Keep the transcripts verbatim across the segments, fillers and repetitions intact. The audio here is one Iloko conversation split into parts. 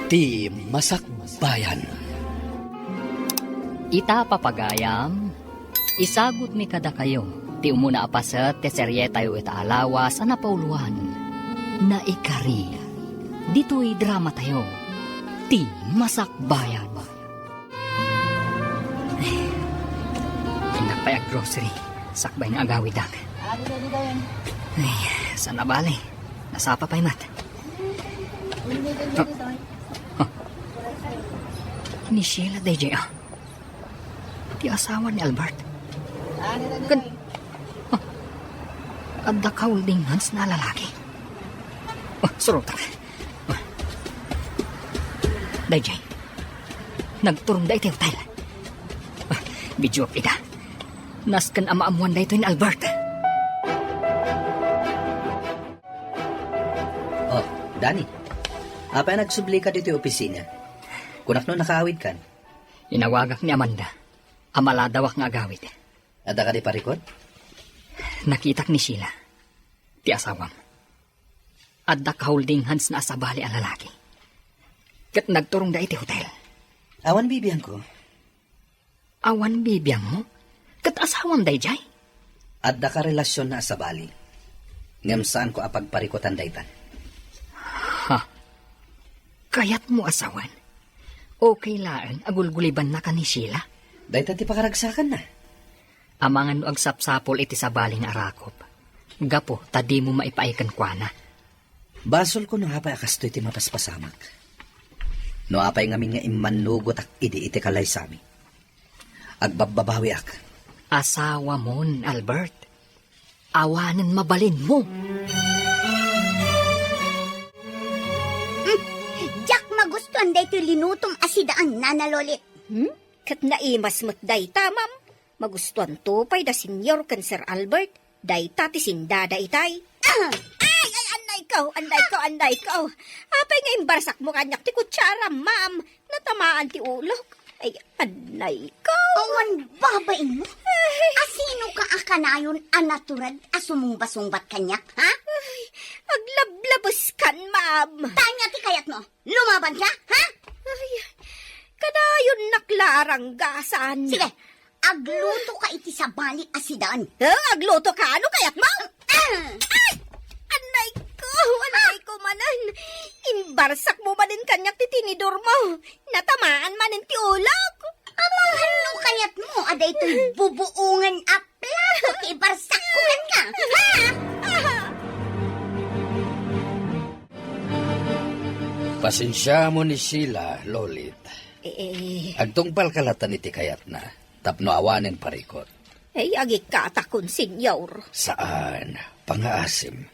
Ti Masakbayan. Ita, papagayam, isagutmi kadakayo ti umuna a paset ti serietayo ita a lawas a napauloan, Naikari. Ditoy dramatayo, Ti Masakbayan. Ay, innak pay ag-grocery. Sakbay nga agawidak. Ay, saan a bale? Nasapa pay met. Ah, ah. Ni Sheila daydiay, ah. Ti asawa ni Albert. Ken, ah, adda ka-holding hands na lalaki. Ah, surotak. Ah. Daydiay. Nagturong da iti hotel. Ah, videoak ida. Nasken a maammoan daytoy ni Albert. Oh, Danny. Apay a nagsublika ditoy opisina? Kunak no nakaawidkan. Inawagak ni Amanda. Amaladawak nga agawid. Adda kadi parikut? Nakitak ni Sheila. Ti asawam. Adda ka-holding hands na a sabali a lalaki. Ket nagturongda iti hotel. Awan bibiangko. Awan bibiangmo? Ket asawam daydiay? Adda ka-relasyon na a sabali. Ngem saanko a pagparikutan dayta. Ha? Kayatmo a sawen? Okay laeng a gulgulibannaka ni Sheila? Dayta ti pakaragsakanna. Amangan no agsapsapul iti sabali nga arakop, gapu ta dimo maipaay kenkuana. Basolko no apay a kastoy ti mapaspasamak. No apay ngamin nga immannugotak idi iti kalaysami, agbabbabawiak. Asawamon, Albert. Awanen mabalinmo. Hmm, diak magustuan daytoy linutom a sidaan, Nana Lolit. Hmm? Ket naimas met dayta, ma'am. Magustuanto pay da Senyor ken Sir Albert, dayta ti sindada itay. Ah! Ay, ay, annayko, annayko, annayko. Apay nga imbarsakmo kaniak ti kutsara, ma'am? Natamaan ti ulok. Ay, annayko. Awan babainmo? Ay. Asinoka a kanayon a natured a sumumbasungbat kaniak, ha? Ay, aglablabeskan, ma'am. Tanya ti kayatmo. Lumabanka, ha? Ay, kanayon naklaranggasan. Sige, aglutoka iti sabali a sidaan. Eh, aglutoka? Ano kayatmo? Ah! Ay! Annayko, annayko manen. Imbarsakmo manen kaniak ti tinidormo. Natamaan manen ti ulok. Amangan no kayatmo a daytoy bubuongen a plato ti ibarsakko kenka. Ha? Pasensiamon ni Sheila, Lolit. Eh, eh. Agtungpalka latan iti kayatna, tapno awanen parikut. Ay, agikkatakon, Senyor. Saan, pangaasim.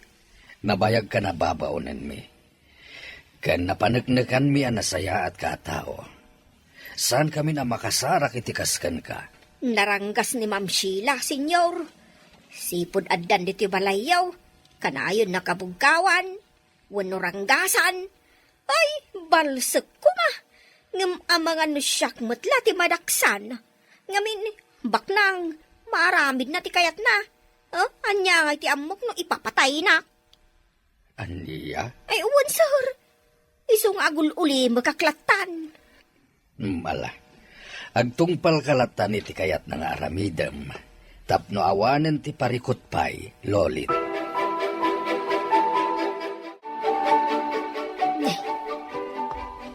Nabayagkan a babaonenmi. Ken napaneknekanmi a nasayaatka a tao. Saankamin a makasarak iti kas kenka. Naranggas ni Ma'am Sheila, Senyor. Sipud addan ditoy balayyo, kanayon nakabugkawan, wenno ranggasan. Ay, balsekko nga. Ngem amangan no siak met la ti madaksan. Ngamin, baknang, maaramidna ti kayatna. Eh, ania ngay ti ammok no ipapataynak? Ania? Ay, wen, sir. Isu nga agul-ulimekak lattan. Hmm, ala. Agtungpalka lattan iti kayatna nga aramidem, tapno awanen ti parikut pay, Lolit.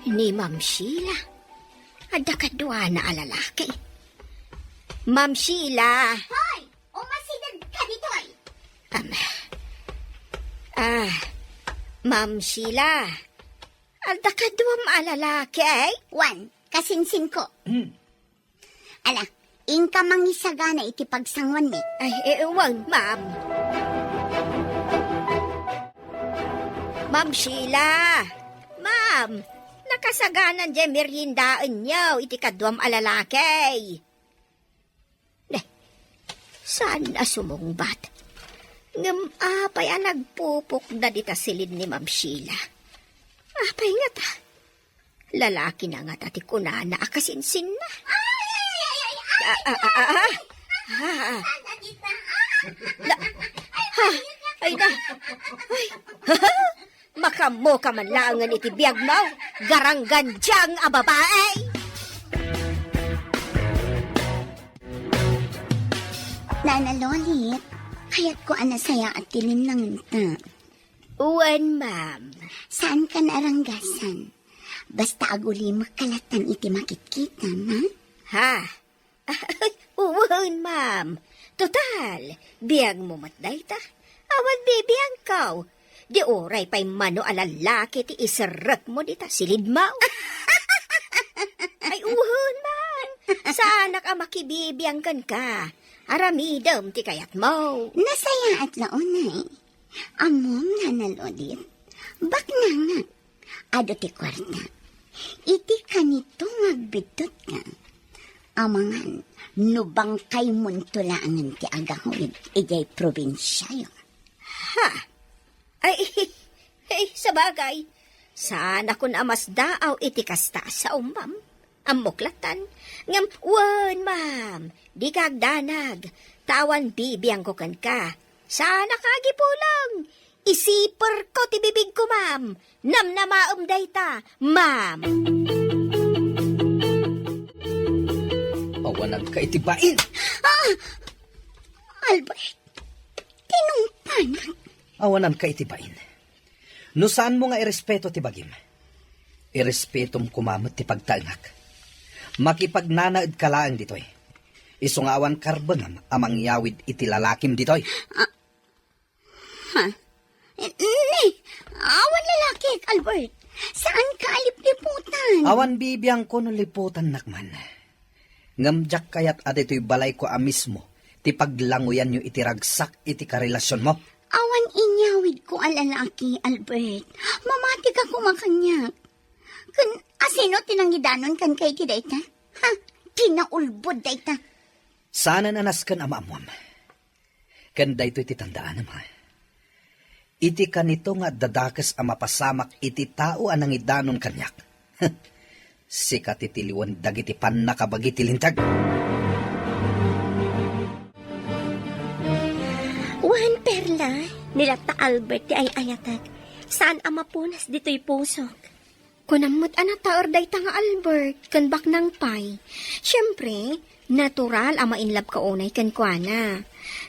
Ni Ma'am Sheila. Adda kaduana a lalaki. Ma'am Sheila. Hoy! Umasidegka ditoy! Am, ah, Ma'am Sheila, adda kaduam a lalaki, ay? Wen, kasinsinko. Hmm. Ala, inka mangisagana iti pagsanguanmi. Ay, eh, wen, ma'am. Ma'am Sheila, ma'am, nakasaganan diay meriendaenyo iti kaduam a lalaki. Neh, saan a sumungbat? Ngem apay a nagpupukda dita silin ni Ma'am Sheila? Apay ngata? Lalakina ngata ti kunana a kasinsinna? Ay, ay, ay, ay, ay! Ah, ah, ah, ah, ah. Ah, ah. Saan a dita? Ah! La-, ha? Ay na. Ay. Makaammo ka man laengen iti biagmo, garanggandiang a babae! Nana Lolit, kayatko a nasayaat ti linnangenta. Wen, ma'am. Saan ka naranggasan? Basta agulimek ka latan iti makitkita, ha? Ha? Wen, ma'am. Total, biagmo met dayta. Awan bibiangko. Di uray pay mano a lalaki ti iserrekmo dita silidmo. Ay, wen, ma'am. Saanak a makibibiang kenka. Aramidem ti kayatmo. Nasayaat la unay. Ammom, Nana Lolit. Baknangak. Adu ti kuarta. Iti kanito nga agbiddutka, amangan no bangkaymonto laengen ti agahuyod idiay probinsiayo. Ha? Ay, ay, sabagay, saanakon a masdaaw iti kasta a sao, ma'am. Ammok latan. Ngem, wen, ma'am, dika agdanag, ta awan bibiangko kenka. Saanak a agipulong. Isiperko ti bibigko, ma'am. Namnamaem dayta, ma'am. Awananka iti bain! Ah! Albert, tinungpanak. Awananka iti bain. No saanmo nga irespeto ti bagim, irespetom koma met ti pagtaengak. Makipagnanaedka laeng ditoy. Isu nga awan karbengam a mangyawid iti lalakim ditoy. Ah, Ha? Ni, awan lalakik, Albert. Saanka a lipliputan? Awan bibiangko no liputannak man. Ngem diak kayat a ditoy balayko a mismo ti paglanguyanyo iti ragsak iti karelasionmo. Awan inyawidko a lalaki, Albert. Mamatika koma kaniak. Ken asino ti nangidanon kenka iti dayta? Ha? Kinaulbod dayta. Saanen a nasken a maammuam. Ken daytoy ti tandaanem, ha? Iti kanito nga adda dakes a mapasamak iti tao a nangidanon kaniak, sika ti tiliwen dagiti pannakabagi ti linteg. Wen, Perla, ni latta Albert ti ay-ayatek. Saan a mapunas ditoy pusok. Kunam met a nataer dayta nga Albert ken baknang pay. Siempre, natural a ma-in love ka unay kenkuana.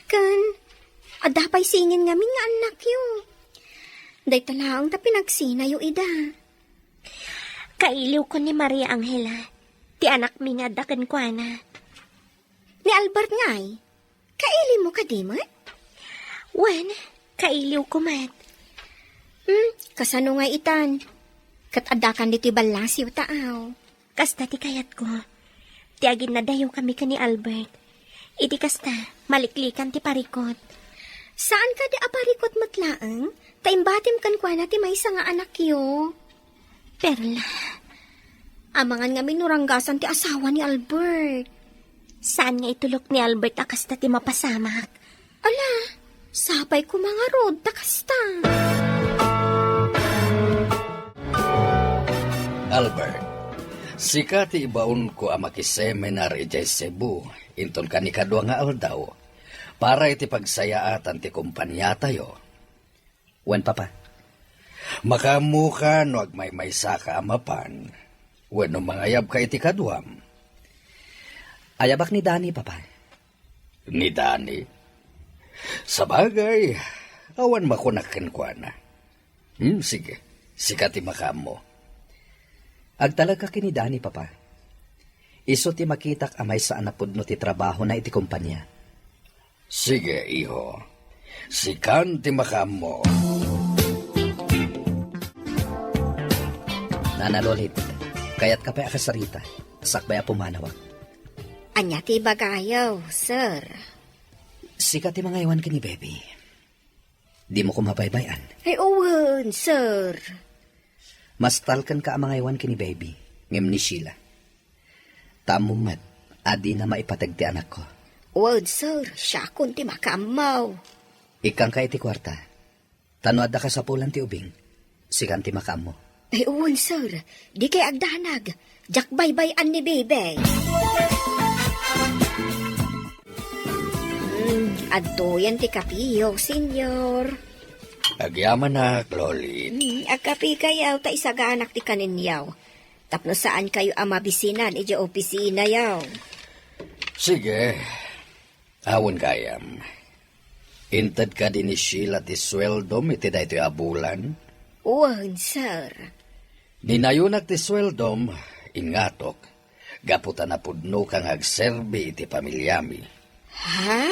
Ken, adda pay singin ngamin nga annakyo. Dayta laeng ta pinagsinayo ida. Kailiwko ni Maria Angela, ti anakmi nga adda kenkuana. Ni Albert ngay, kailimo kadi met? Wen, kailiwko met. Hmm, kasano ngay itan? Ket addakan ditoy ballasiw taaw. Kasta ti kayatko. Ti aginnadayokami ken ni Albert. Iti kasta, maliklikan ti parikut. Saan kadi a parikut met laeng? Ta imbatim kenkuana ti maysa nga anakyo. Perla. Amangan ngamin no ranggasan ti asawa ni Albert. Saan nga itulok ni Albert a kasta ti mapasamak? Ala, sapay koma ngarud ta kasta. Albert, sika ti ibaonko a makiseminar idiay Cebu, inton kanikadua nga aldaw, para iti pagsayaatan ti kompaniatayo. Wen, Papa. Makaammoka no agmaymaysaka a mapan, wenno mangayabka iti kaduam. Ayabak ni Dani, Papa. Ni Dani? Sabagay, awan makunak kenkuana. Hmm, sige, sika ti makaammo. Agtalekka ken ni Dani, Papa. Isu ti makitak a maysa a napudno ti trabahona iti kompania. Sige, iho. Sikan ti makaammo. Nana Lolit, kayatka pay a kasarita, sakbay a pumanawak. Ania ti ibagayo, sir? Sika ti mangaywan ken ni Baby. Dimo koma baybay-an. Ay, wen, sir. Mastalkenka a mangaywan ken ni Baby, ngem ni Sheila. Ta ammom met a dina maipateg ti anakko. Wen, sir, siakon ti makaammo. Ikkanka iti kuarta. Ta no adda kasapulan ti ubing, sikan ti makaammo. Ay, wen, sir. Dikay agdanag. Diak baybay-an ni Baby. Hmm, adtoyen ti kapiyo, senyor. Agyamanak, Lolit. Hmm, agkapekayo ta isaganak ti kaninyo. Tapno saankayo a mabisinan idiay opisinayo. Sige. Awan gayam. Inted kadi ni Sheila ti sueldom iti daytoy a bulan? Wen, sir. Ninayonak ti sueldom, ingatok, gapu ta napudnoka nga agserbi iti pamiliami. Ha?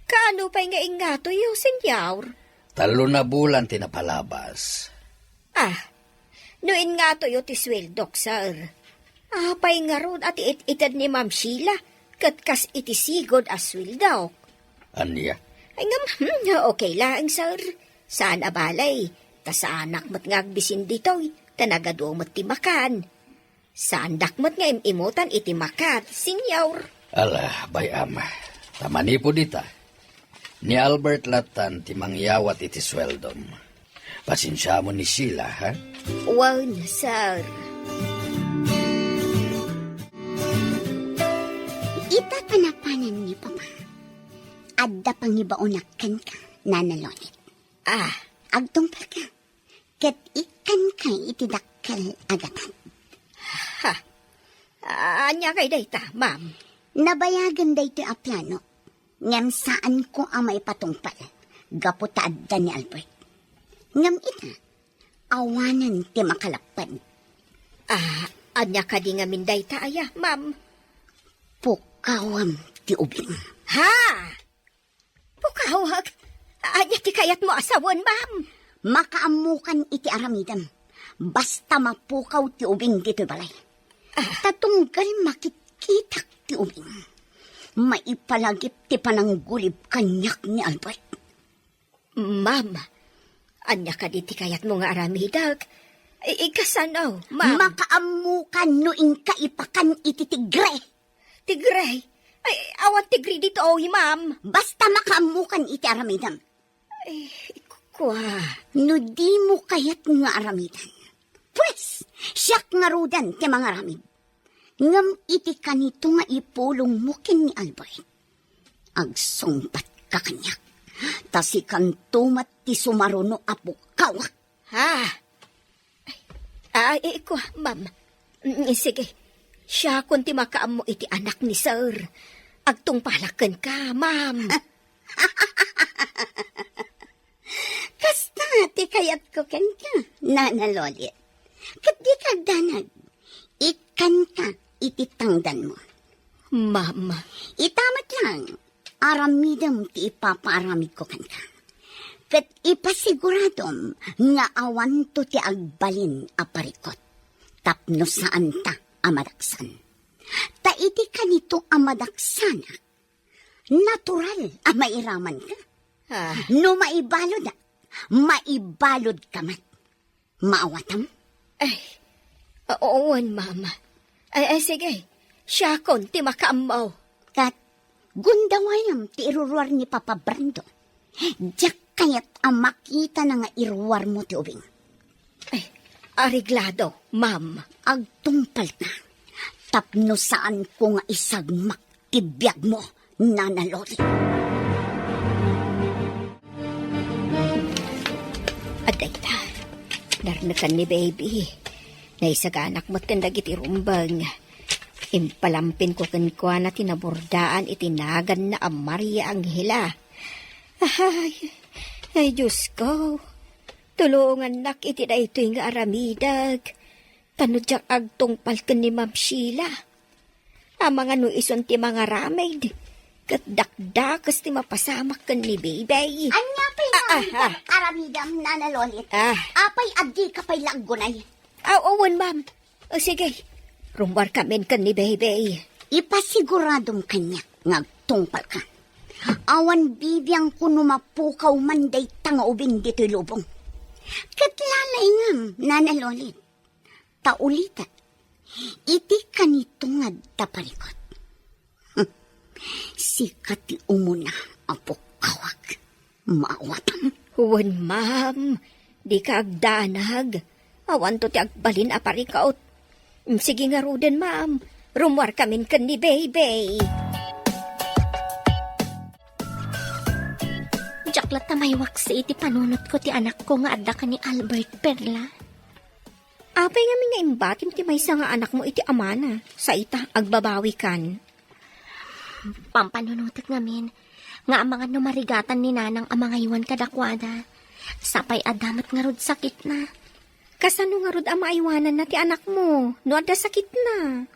Kaano pay nga ingatoyo, senyor? Tallo a bulan ti napalabas. Ah, no ingatoyo ti sueldok, sir. Apay ngarud a ti it-ited ni Ma'am Sheila, ket kas iti sigud a sueldok? Ania? Ay, ngem, hmm, okay laeng, sir. Saan a balay, ta saanak met nga agbisin ditoy, ta nagadu met ti makan. Saandak met nga im-imutan iti makat, senyor. Ala, bay-am. Ta manipud ita, ni Albert latan ti mangyawat iti sueldom. Pasensiamon ni Sheila, ha? Wen, sir. Ita ta napanan ni Papa. Adda pangibaonak kenka, Nana Lolit. Ah. Agtungpalka. Ket ikkanka iti dakkel a gatad. Ha? Ania kay dayta, ma'am? Nabayagen daytoy a plano, ngem saanko a maipatungpal gapu ta adda ni Albert. Ngem ita, awanen ti makalapped. Ah, ania kadi ngamin dayta aya, ma'am? Pukawem ti ubing. Ha? Pukawak? Ania ti kayatmo a sawen, ma'am? Makaammokan iti aramidem. Basta mapukaw ti ubing ditoy balay. Ah. Ta tunggal makitkitak ti ubing, maipalagip ti pananggulib kaniak ni Albert. Ma'am, ania kadi ti kayatmo nga aramidek? I-, ikasano, ma'am? Makaammokan no inka ipakan iti tigre. Tigre? Ay, awan tigre ditoy, ma'am. Basta makaammokan iti aramidem. Ay, kua. No dimo kayat nga aramidan, pues, siak ngaruden ti mangaramid. Ngem iti kanito nga ipulongmo ken ni Albert, agsungbatka kaniak, ta sikanto met ti sumaruno a pukawak. Ha? Ah, eh, kua, ma'am. Mm, sige. Siakon ti makaammo iti anak ni sir. Agtungpalak kenka, ma'am. Kasta ti kayatko kenka, Nana Lolit. Ket dika agdanag. Ikkanka iti tangdanmo. Ma'am. Ita met lang, aramidem ti ipapaaramidko kenka. Ket ipasiguradom nga awanto ti agbalin a parikut tapno saanta a madaksan. Ta iti kanito a madaksanak, natural a mairamanka. Ah. No maibalud, maibaludka met. Maawatam? Ay, o-, wen, ma'am. Ay, ay, sige. Siakon ti makaammo. Ket gundawayam ti iruruar ni Papa Brando. Diak kayat a makitana nga iruarmo ti ubing. Ay, areglado, ma'am. Agtungpalka. Tapno saanko nga isagmak ti biagmo, Nana Loli. Adda ita, narnekan ni Baby. Naisaganak metten dagiti rumbeng. Impalampinko kenkuana ti naburdaan iti naganna a Maria Angela. Ay, ay, Diosko, tulongannak iti daytoy nga aramidek. Ta no diak agtungpal ken ni Ma'am Sheila, amangan no isun ti mangaramid, ket dakdakes ti mapasamak ken ni Baby. Ania pay nga ah, ah, aramidam, Nana Lolit? Ah. Apay a dika pay la aggunay? Ah, wen, ma'am. O, sige. Rummuarkamin ken ni Baby. Ipasiguradom kaniak nga agtungpalka. Awan bibiangko no mapukaw man dayta nga ubing ditoy lubong. Ket lalaingam, Nana Lolit. Ta ulitek, iti kanito nga adda parikut. Sika ti umuna a pukkawak. Maawatam. Wen, ma'am. Dika agdanag. Awanto ti agbalin a parikut. Sige ngaruden, ma'am. Rummuarkamin ken ni Baby. Diak latta Maywaksi iti panunotko ti anakko nga adda ken ni Albert, Perla. Apay ngamin nga imbatim ti maysa nga anakmo iti amana? Sa ita, agbabawikan. Pampanunotek ngamin nga amangan no marigatan ni nanang a mangaywan kadakuada. Sapay adda met ngarud sakitna. Kasano ngarud a maaywananna ti anakmo no adda sakitna?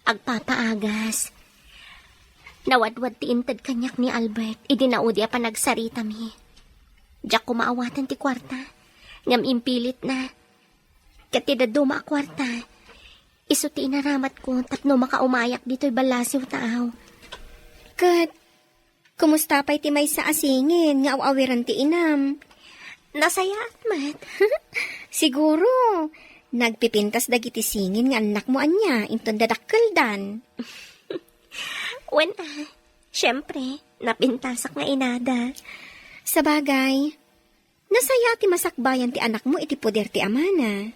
Agpapaagas. Nawadwad ti inted kaniak ni Albert idi naudi a panagsaritami. Diak koma awaten ti kuarta, ngem impilitna. Ket ti dadduma a kuarta, isu ti inaramatko tapno makaumayak ditoy ballasiw taaw. Ket kumusta pay ti maysa a singin nga aw-awiren ti inam? Nasayaat met. Siguro, nagpipintas dagiti singin nga annakmo ania inton dadakkeldan. Wen a, siempre, napintasak nga inada. Sabagay, nasayaat ti masakbayan ti anakmo iti poder ti amana.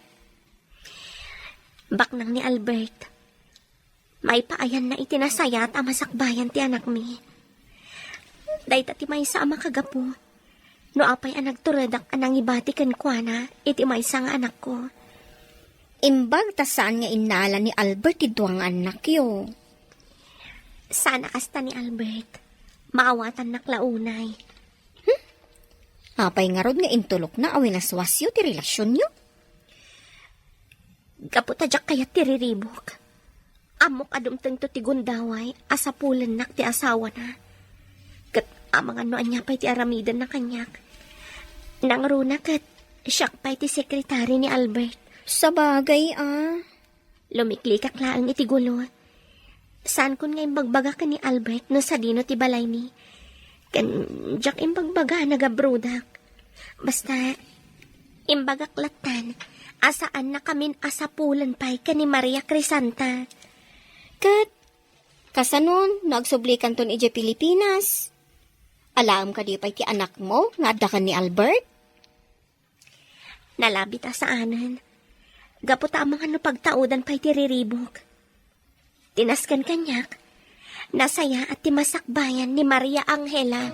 Baknang ni Albert, maipaayanna iti nasayaat a masakbayan ti anakmi. Dayta ti maysa a makagapu no apay a nagturedak a nangibati kenkuana iti maysa nga anakko. Imbag ta saan nga innala ni Albert ti dua nga annakyo. Saan a kasta ni Albert. Maawatannak la unay. Hmm? Apay ngarud nga intulokna a winaswasyo ti relasionyo? Gapu ta diak kayat ti riribuk. Ammok a dumtengto ti gundaway a sapulennak ti asawana. Ket amangan no ania pay ti aramidenna kaniak. Nangruna ket siak pay ti sekretari ni Albert. Sabagay a. Lumiklikak laeng iti gulo. Saankon nga imbagbaga ken ni Albert no sadino ti balaymi. Ken diak imbagbaga a nagabrodak. Basta, imbagak lattan a saannakamin a sapulen pay ken ni Maria Crisanta. Ket, kasanon no agsublikanton idiay Pilipinas? Alaem kadi pay ti anakmo nga adda ken ni Albert? Nalabit a saanen. Gapu ta amangan no pagtaudan pay ti riribuk. Ti nasken kaniak, nasayaat ti masakbayan ni Maria Angela.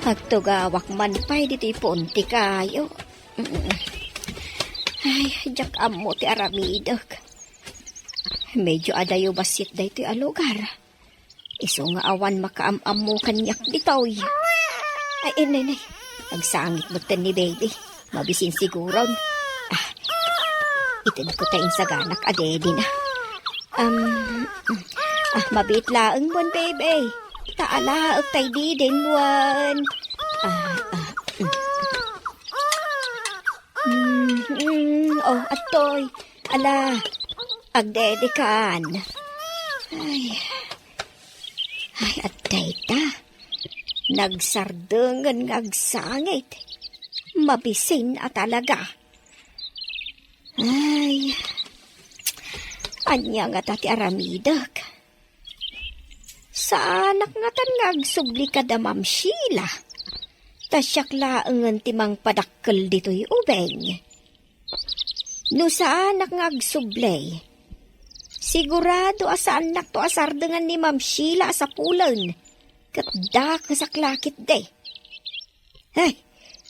Agtugawak man pay ditoy puon ti kayo. Ay, diak ammo ti aramidek. Medyo adayo bassit daytoy a lugar. Isu nga awan makaam-ammo kaniak ditoy. Ay, inay, nay. Agsangit metten ni Baby. Mabisin siguron. Ah, itedko ta insaganak a daddy na. Um, ah, mabiit laeng buan, Baby. Ta alaek tay didin buan. Ah, ah, mm. Mm, mm, oh, atoy. Ala, agdedikan. Ay. Ay, adda ita. Nagsardengen nga agsangit. Mabisin a talaga. Ay. Ania ngata ti aramidek? Saanak ngatan nga agsubli kada Ma'am Sheila. Ta siak laengen ti mangpadakkel ditoy ubing. No saanak nga agsubli, sigurado a saannakto a sardengan ni Ma'am Sheila a sapulen, ket dakesak la ketdi. Ay,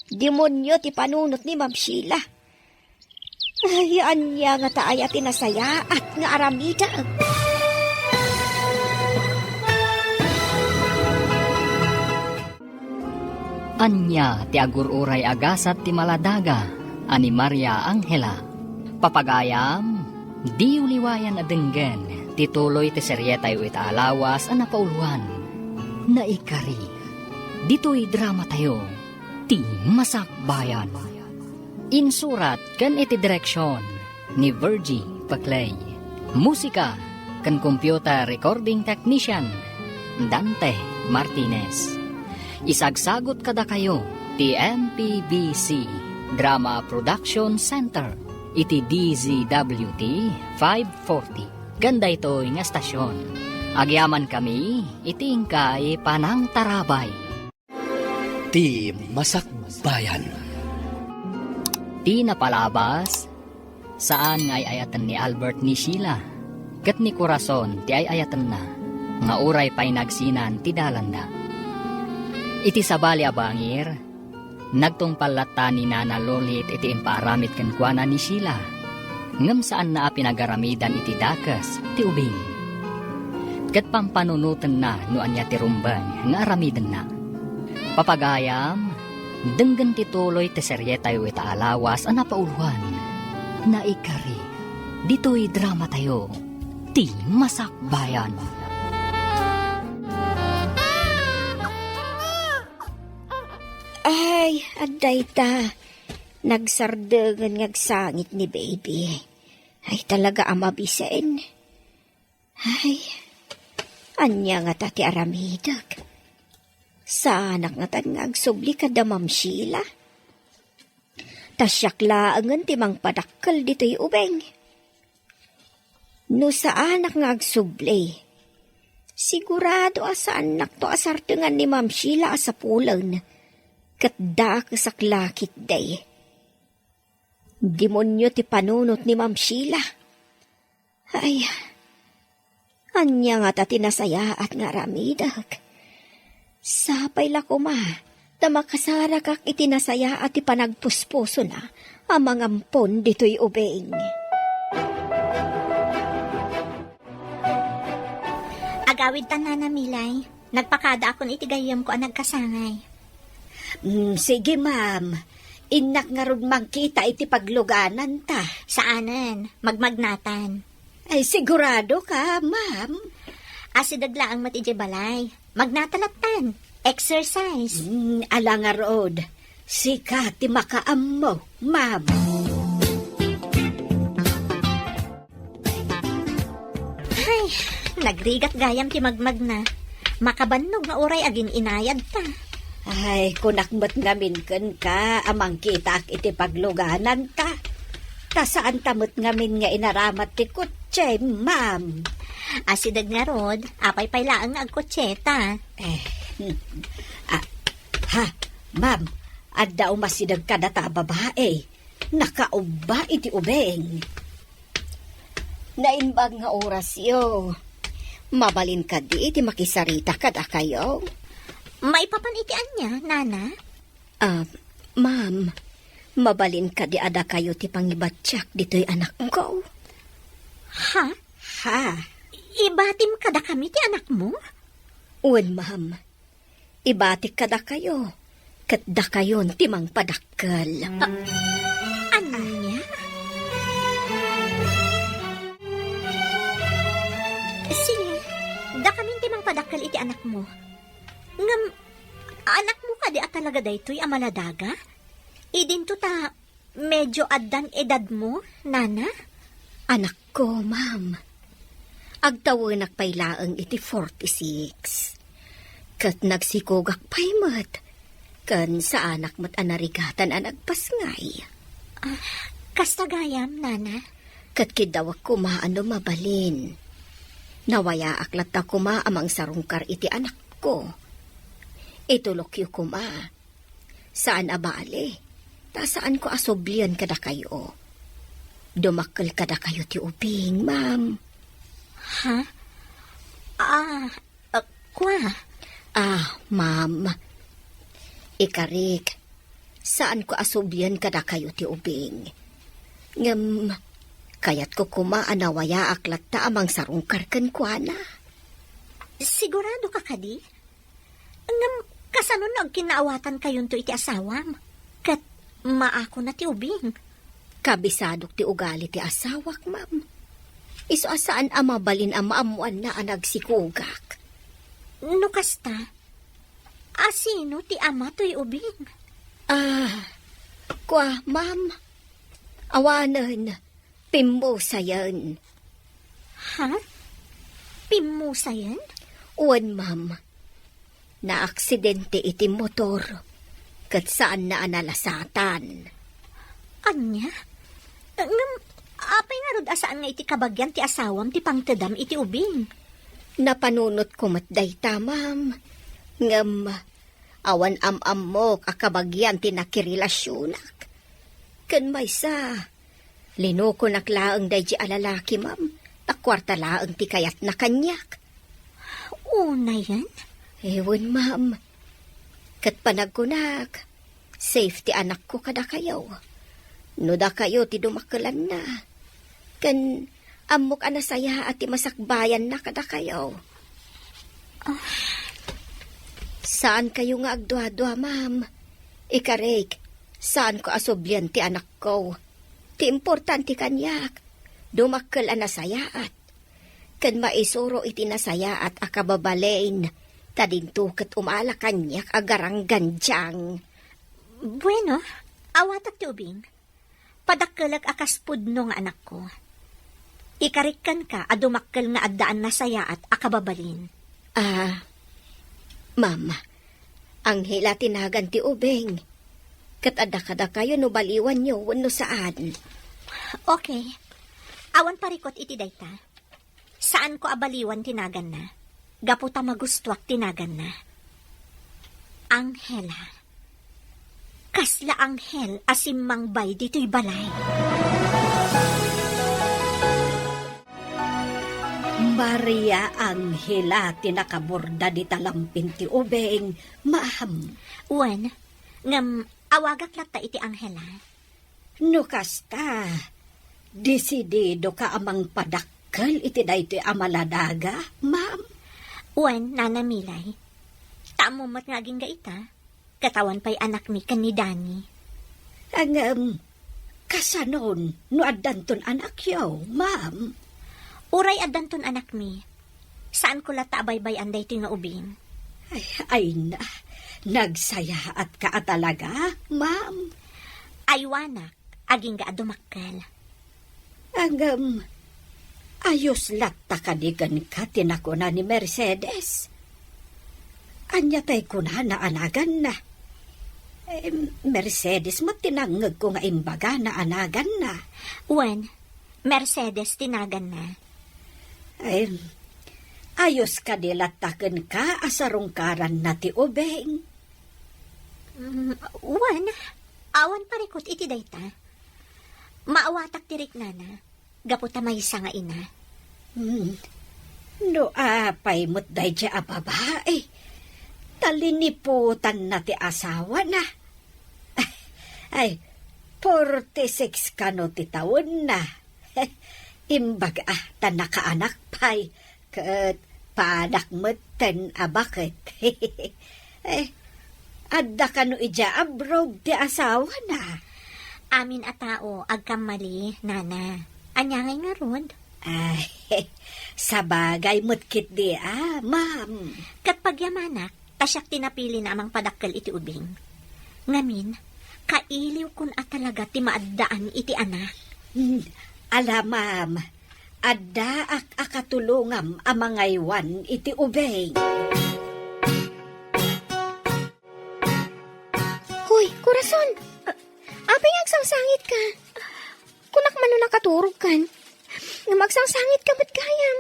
demonio ti panunot ni Ma'am Sheila. Ay, ania ngata aya ti nasayaat nga aramidek? Ania ti agur-uray a gasat ti maladaga a ni Maria Angela? Papagayam, diyo liwayan a denggen ti tuloy ti serietayo ita a lawas a napauluan, Naikari, ditoy dramatayo, Ti Masakbayan. Insurat ken iti direksion ni Virgie Paclay. Musika ken computer recording technician, Dante Martinez. Isagsagut kadakayo ti M P B C Drama Production Center iti D Z W T five forty ken daytoy nga estasion. Agyamankami iti inkay panangtarabay. Ti Masakbayan. Ti napalabas, saan nga ay-ayaten ni Albert ni Sheila. ket ni Corazon ti ay-ayatenna nga uray pay nagsinan ti dalanda. Iti sabali a bangir, nagtungpal latta ni Nana Lolit iti impaaramid kenkuana ni Sheila, ngem saanna a pinagaramidan iti dakes ti ubing. Ket pampanunotenna no ania ti rumbeng nga aramidenna. Papagayam, denggen ti tuloy ti serietayo ita a lawas a napauloan. Naikari, ditoy dramatayo, ti Masakbayan. Ay, adda ita. Nagsardengen nga agsangit ni baby. Ay, talaga a mabisen. Ay, ania ngata ti aramidek? Saanak ngatan nga agsubli kada Ma'am Sheila? Ta siak laengen ti mangpadakkel ditoy ubing. No saanak nga agsubli, sigurado a saannakto a sardengan ni Ma'am Sheila a sapulen, ket dakesak la ketdi. Demonio ti panunot ni Ma'am Sheila. Ay, ania ngata ti nasayaat nga aramidek? Sapay la koma ta makasarakak iti nasayaat ti panagpuspusona a mangampon ditoy ubing. Agawidta, Nana Milay. Nagpakadaakon iti gayyemko a nagkasangay. Mm, sige, ma'am. Innak ngarud mangkita iti paglugananta. Saanen, magmagnatan. Ay, sigurado ka, ma'am? Asideg laeng met idiay balay. Magnata lattan. Exercise. Mm, ala ngarud. Sika ti makaammo, ma'am. Ay, nagrigat gayam ti magmagna. Makabannog nga uray agin-inayadta. Ay, kunak met ngamin kenka a mangkitaak iti paglugananta. Ta saanta met ngamin nga inaramat ti kotse, ma'am. Asideg ngarud, apay pay laeng nga agkotseta. Eh, ah, ha, ma'am, adda umasideg kadata a babae. Nakaubba iti ubing. Naimbag nga orasyo. Mabalin kadi ti makisarita kadakayo? Maipapan iti ania, Nana? Ah, ma'am, mabalin kadi a dakayo ti pangibatiak ditoy anakko? Ha? Ha? Ibatim kadakami ti anakmo? Wen, ma'am. Ibatik kadakayo, ket dakayon ti mangpadakkel. A-, ania? Sige, dakamin ti mangpadakkel iti anakmo. Ngem, anakmo kadi a talaga daytoy a maladaga? Idinto ta Medyo addan edadmo, Nana? Anakko, ma'am. Agtawenak pay laeng iti forty-six. Ket nagsikogak pay met. Ken saanak met a narigatan a nagpasngay. Ah, kasta gayam, Nana? Ket kiddawek koma a no mabalin. Nawayaak latta koma a mangsarungkar iti anakko. Itulokyo koma. Saan a bale, ta saanko a sublian kadakayo. Dumakkel kadakayo ti ubing, ma'am. Ha? Ah, ah, kua? Ah, ma'am. Ikarik, saanko a sublian kadakayo ti ubing. Ngem, kayatko koma a nawayaak latta a mangsarungkar kenkuana. Sigurado ka kadi? Ngem kasano no agkinnaawatankayonto iti asawam? Ket maakona ti ubing. Kabisadok ti ugali ti asawak, ma'am. Isu a saan a mabalin a maammoanna a nagsikogak. No kasta, a sino ti ama toy ubing? Ah, kua, ma'am. Awanen, pimmusayen. Ha? Pimmusayen? Wen, ma'am. Naaksidente iti motor, ket saanna a nalasatan. Ania? Ngem, apay ngarud a saan nga iti kabagian ti asawam ti pangtedam iti ubing? Napanunotko met dayta, ma'am. Ngem, awan am-ammok a kabagian ti nakirelasionak. Ken maysa, linukonak laeng daydi a lalaki, ma'am. Ta kuarta laeng ti kayatna kaniak. Unayen? Ewan, ma'am. Ket panagkunak, safe ti anakko kadakayo. No dakayo ti dumakkelanna, ken ammok a nasayaat ti masakbayanna kadakayo. Ah. Saankayo nga agduadua, ma'am. Ikarik, saanko a sublian ti anakko. Ti importante kaniak, dumakkel a nasayaat. Ken maisuro iti nasayaat a kababalin, ta dinto ket umala kaniak a garanggandiang. Bueno, awatak ti ubing. Padakkelek a kas pudno nga anakko. Ikarik kenka a dumakkel nga addaan nasayaat a kababalin. Ah, ma'am, Angela ti nagan ti ubing. Ket adda kadakayo no baliwanyo wenno saan. Okay. Awan parikut iti dayta. Saanko a baliwan ti naganna, gapu ta magustuak ti naganna. Angela. Kasla anghel a simmangbay ditoy balay. Maria Angela ti nakaborda dita lampin ti ubing, ma'am. Wen, ngem awagak latta iti Angela. No kasta, desididoka a mangpadakkel iti daytoy a maladaga, ma'am? Wen, Nana Milay. Ta ammom met nga agingga ita, ket awan pay anakmi ken ni Dani. Ngem, kasanon no addanton anakyo, ma'am? Uray addanton anakmi, saanko latta a baybay-an daytoy nga ubing. Ay, ay na, nagsayaatka a talaga, ma'am. Aywanak, agingga a dumakkel. Ngem, ayos latta kadi kenka ti nakuna ni Mercedes? Ania tay kunana a naganna? Em, Mercedes met ti nangngegko nga imbagana a naganna. Wen, Mercedes ti naganna. Em, ayos kadi latta kenka a sarungkaranna ti ubing? Mm, wen, awan parikut iti dayta. Maawatak ti riknana, gapu ta maysa nga ina. Hmm. No apay met daydiay a babai, ta liniputanna ti asawana. Ay, forty-six kano ti tawenna. Imbaga, ta nakaanak pay, ket paanak metten a baket. Eh, adda kano idiay abroad ti asawana? Amin a tao agkammali, Nana. Ania ngay ngarud? Ay, sabagay met ketdi a, ma'am. Ket pagyamanak, ta siak ti napilina a mangpadakkel iti ubing. Ngamin, kailiwkon a talaga ti maaddaan iti anak. Hmm, ala, ma'am, addaak a katulongam a mangaywan iti ubing. Hoy, korason! Apay nga agsangsangitka? Kunak man no nakaturogkan. Ngem agsangsangitka met gayam.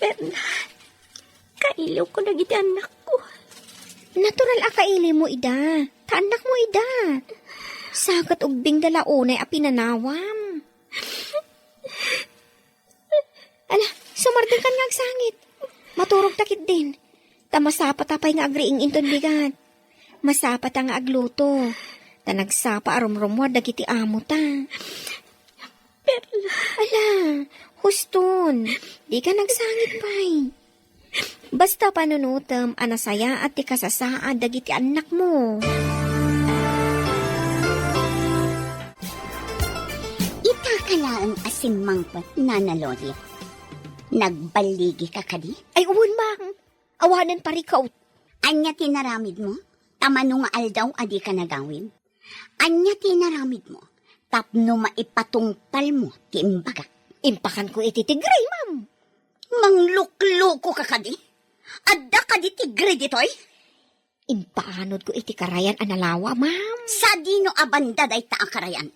Perla, kailiwko dagiti annakko. Natural a kailiwmo ida. Ta annakmo ida. Sa ket ubbingda la unay a pinanawam. Ala, sumardengkan nga agsangit. Maturogta ketdin. Ta masapata pay nga agriing inton bigat. Masapata nga agluto. Ta nagsapa a rumrumuar dagiti amota. Perla. Ala, huston. Dika nagsangit pay. Basta panunotem a nasayaat ti kasasaad dagiti annakmo. Itaka laeng a simmangpet, Nana Loli. Nagballigika kadi? Ay, wen, ma'am. Awanen parikut. Ania ti inaramidmo? Ta mano nga aldaw a dika nagawid? Ania ti inaramidmo tapno maipatungpalmo ti imbagak? Impakanko iti tigre, ma'am. Mangluklokoka kadi? Adda kadi tigre ditoy? Impaanodko iti karayan a nalawa, ma'am. Sadino a banda dayta a karayan?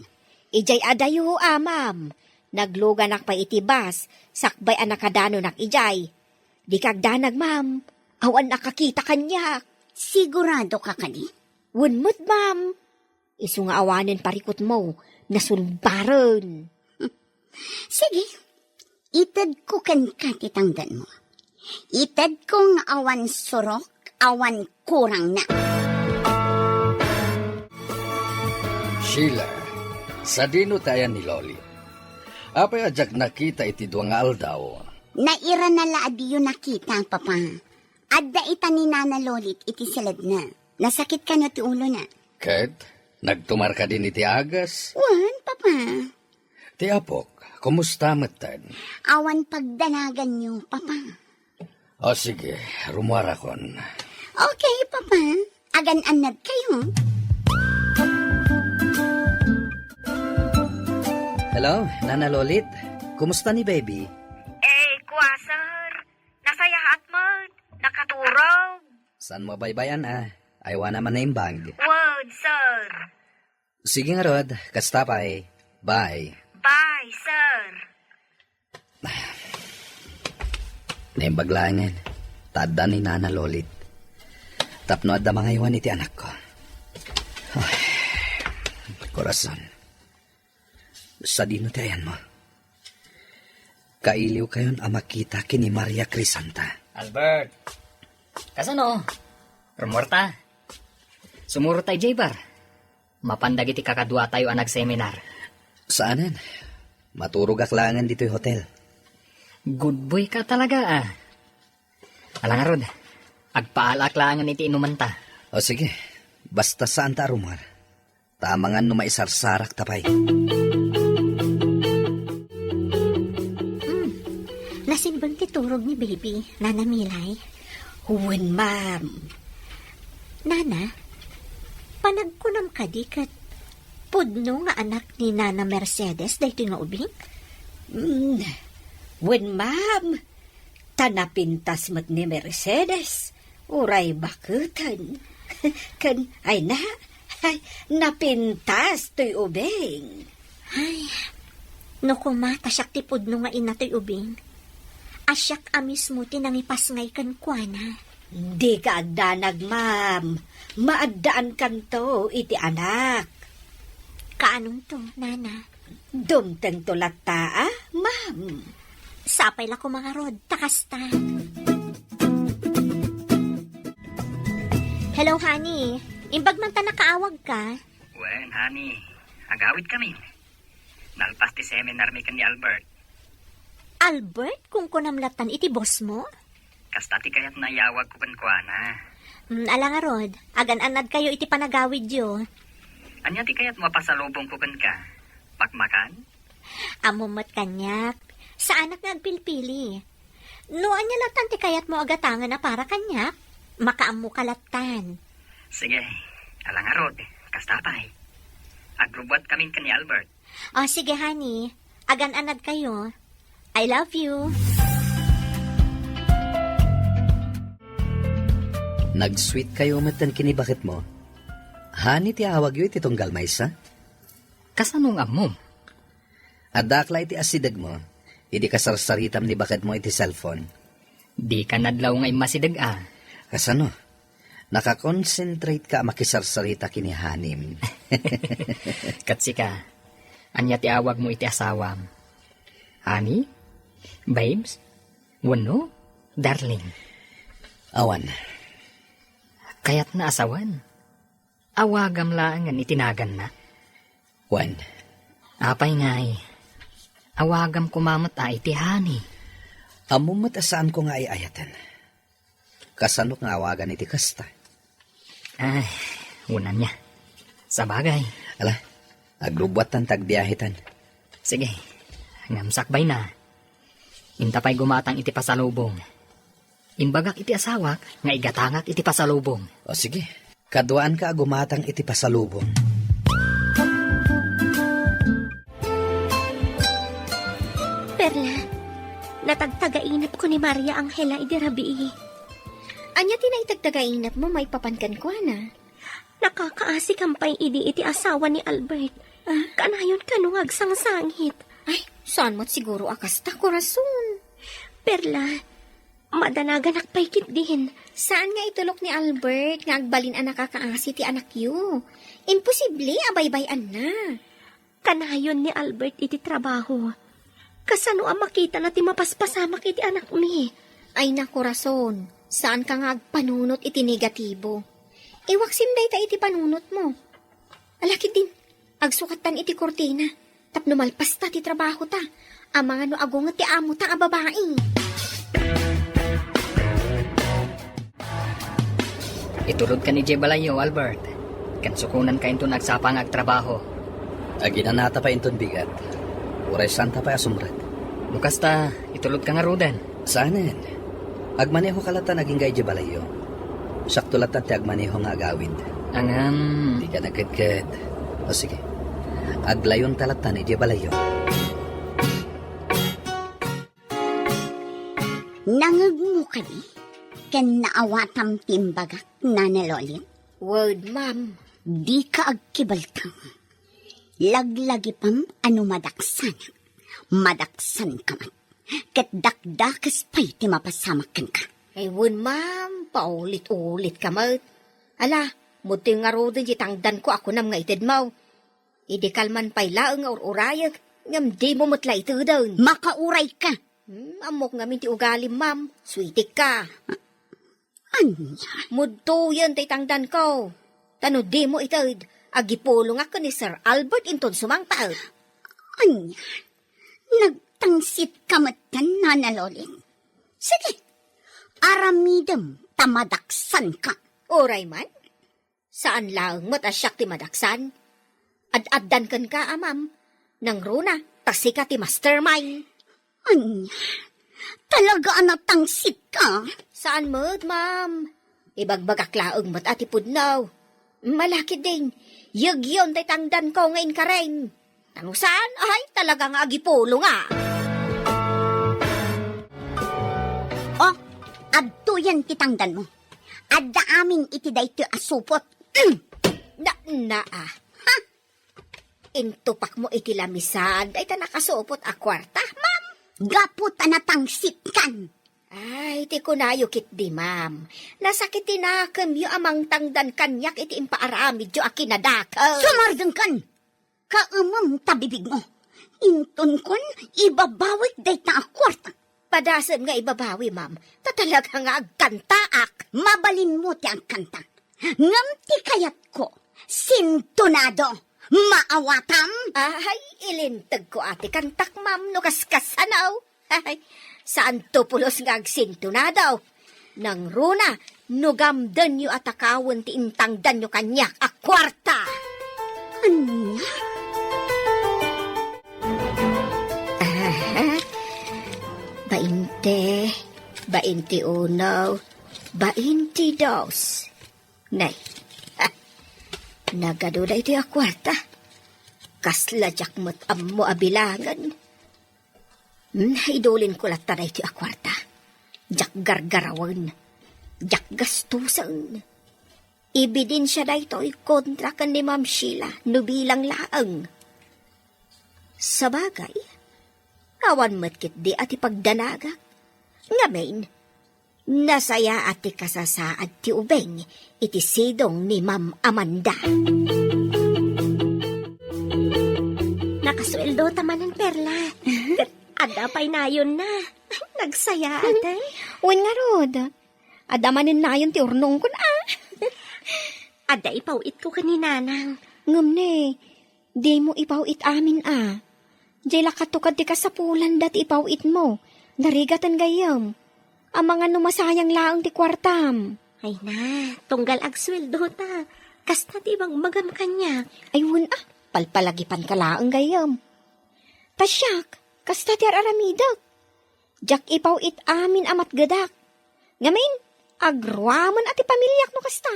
Idiay adayo a, ma'am. Nagluganak pay iti bus, sakbay a nakadanonak idiay. Dika agdanag, ma'am. Awan nakakita kaniak. Siguradoka kadi? Wen met, ma'am. Isu nga awanen parikutmo, nasulbaren. Sige, Itedko kenka ti tangdanmo. Itedko nga awan surok, awan kurangna. Sheila, sadino ti ayan ni Lolit? Apay a diak nakita iti dua nga aldaw? Nairana la a diyo nakita, Papa. Adda ita ni Nana Lolit iti siledna. Nasakit kano ti ulona. Ket nagtumar kadin iti agas? Wen, Papa. Ti apok, kumusta metten? Awan pagdanaganyo, Papa. O sige, rumuarakon. Okay, Papa. Agan-annad kayo. Hello, Nana Lolit. Kumusta ni baby? Eh, kua, sir. Nasayaat met. Nakaturog. Saan mo baybay-an, a? Aywana man naimbag. Wen, sir. Sige ngarud, kasta pay. Bye. Bye, sir. Naimbag laengen, ta adda ni Nana Lolit. Tapno adda mangaywan iti anakko. Ay, korason. Sadino ti ayanmo? Kailiwkayon a makita ken ni Maria Crisanta. Albert, kasano? Rumuarta? Sumurot ta idiay bar. Mapan dagiti kakaduatayo a nagseminar. Saanen. Maturogak laengen ditoy hotel. Good boy ka talaga, a. Ala ngarud, agpaalaak laengen iti inumanta. O sige, basta saanta a rumuar. Ta amangan no maisarsarakta pay. Hmm. Nasimbeng ti turog ni baby, Nana Milay. Wen, ma'am. Nana, panagkunam kadi ket pudno nga anak ni Nana Mercedes daytoy nga ubing? Hmm. Wen, ma'am. Ta napintas met ni Mercedes, uray baketen. Ken, ay na, ay, napintas toy ubing. Ay, no koma ta siak ti pudno nga ina toy ubing, a siak a mismo ti nangipasngay kenkuana. Dika agdanag, ma'am. Maaddaankanto iti anak. Kaanonto, Nana? Dumtengto latta, a, ma'am. Sapay la koma ngarud, ta kasta. Hello, honey. Imbag man ta nakaawagka. Wen, honey. Agawidkami. Nalpas ti seminarmi ken ni Albert. Albert, kunkunam lattan iti bossmo? Kasta ti kayatna a iyawagko kenkuana. Mm, ala ngarud, agan-annadkayo iti panagawidyo. Ania ti kayatmo a pasalubongko kenka? Pakmakan? Ammom met kaniak, saanak nga agpilpili. No ania lattan ti kayatmo a gatangen a para kaniak, makaammoka lattan. Sige, ala ngarud, kasta pay. Agrubbuatkamin ken ni Albert. O, sige, honey. Agan-annadkayo. I love you. Nag-sweet kayo metten ken ni baketmo. Honey ti awagyo iti tunggal maysa? Kasano nga ammom? Addaak la iti asidegmo, idi kasarsaritam ni baketmo iti cellphone. Dika nadlaw nga immasideg, a. Kasano? Nakakonsentrate ka a makisarsarita ken ni honey-m. Ket sika, ania ti awagmo iti asawam? Honey? Babes? Wenno darling? Awan. Kayatna a sawen. Awagam laengen iti naganna. Wen. Apay ngay, awagam koma met a iti honey. Ammom met a saanko nga ay-ayaten. Kasanok nga awagan iti kasta? Ay, wen ania. Sabagay. Ala, agrubbuattan ta agbiahetan. Sige, ngem sakbayna. Inta pay gumatang iti pasalubong. Imbagak iti asawak nga igatangak iti pasalubong. O sige, kaduaanka a gumatang iti pasalubong. Perla, natagtagainepko ni Maria Angela idi rabii. Ania ti naitagtagainepmo maipapan kenkuana? Nakakaasikam pay idi iti asawa ni Albert. Ah? Kanayon kano nga agsangsangit. Ay, saan met siguro a kasta, korason. Perla, madanaganak pay ketdin. Saan nga itulok ni Albert nga agbalin a nakakaasi ti anakyo? Imposible a baybay-anna. Kanayon ni Albert iti trabaho. Kasano a makitana ti mapaspasamak iti anakmi? Ay, nakorason, saanka nga agpanunot iti negatibo. Iwaksim dayta iti panunotmo. Ala ketdin, agsukattan iti kurtina tapno malpasta ti trabahota. Amangan no agunget ti amota a babai. Itulodkan idiay balayyo, Albert. Ken sukonanka inton agsapa nga agtrabaho. Aginanata pay inton bigat. Uray saanta pay a sumrek. No kasta, itulodka ngaruden. Saanen. Agmanehoka lattan agingga idiay balayyo. Siakto lattan ti agmaneho nga agawid. Ngem. Dika nagkedked. O sige. Aglayonta lattan idiay balayyo. Nangngegmo kadi ken naawatam ti imbagak, Nana Lolit? Wen, ma'am. Dika agkibaltang. Laglagipem a no madaksanak, madaksanka met. Ket dakdakes pay ti mapasamak kenka. Ay, wen, ma'am, paulit-ulitka met. Ala, mudtoy ngaruden ti tangdanko a kunam nga itedmo. Idi kalman pay laeng nga ur-urayek, ngem dimo met la iteden. Makaurayka. Hmm, ammok ngamin ti ugalim, ma'am. Suitikka. Ania? Mudtoyen ti tangdanko. Ta no dimo ited, agipulongak ken ni Sir Albert inton sumangpet. Ania? Nagtangsitka metten, Nana Lolit? Sige, aramidem ta madaksanka. Uray man. Saan laeng met a siak ti madaksan. Ad-addan kenka a, ma'am. Nangruna, ta sika ti mastermind. Ania? Talaga a natangsitka? Saan met, ma'am. Ibagbagak laeng met a ti pudno. Ala ketdin, yegyon tay tangdanko nga inkarem. Ta no saan, ay, talaga nga agipulonga. Oh, adtoyen ti tangdanmo. Adda amin iti daytoy a supot. Na, na, ah. Ha? Intupakmo iti lamisan dayta nakasupot a kuarta, ma'am? Gapu ta natangsitkan. Ay, ti kunayo ketdi, ma'am. Nasakit ti nakemyo a mangtangdan kaniak iti impaaramidyo a kinadakes. Sumardengkan! Kaemem ta bibigmo. Intonkon, ibabawik dayta a kuarta. Padasem nga ibabawi, ma'am. Ta talaga nga agkantaak. Mabalinmo ti agkanta. Ngem ti kayatko, sintonado. Maawatam? Ay, ilintegko a ti kantak, ma'am, no kaskasano. Ay, saanto pulos nga agsintonado. Nangruna, no gamdenyo a takawen ti intangdanyo kaniak a kuarta. Ania? Aha. Bainte, bainte uno, bainte dos. Nay, ha, nagadu daytoy a kuarta. Kasla diak met ammo a bilangen. Hmm, idulinko latta daytoy a kuarta. Diak gargarawen. Diak gastusen. Ebidensia daytoy kontra ken ni Ma'am Sheila no bilang laeng. Sabagay, awan met ketdi a ti pagdanagak. Ngamin, nasayaat ti kasasaad ti ubing iti sidong ni Ma'am Amanda. Nakasueldo ta manen, Perla. Ket adda pay nayonna. Nagsayaat, eh. Wen ngarud, adda manen nayon ti urnongkon, ah. Adda ipaw-itko ken ni Nanang. Ngem ne, dimo ipaw-it amin, ah. Diay la katukad ti kasapulanda ti ipaw-itmo. Narigaten gayyem. Amangan no masayang laeng ti kuartam. Ay na, tunggal agsueldo ta. Kasta ti ibagbagam kaniak. Ay, wen, ah, palpalagipanka laeng gayyem. Ta siak, kasta ti ar-aramidek. Diak ipaw-it amin a matgedak. Ngamin, agruamen a ti pamiliak no kasta.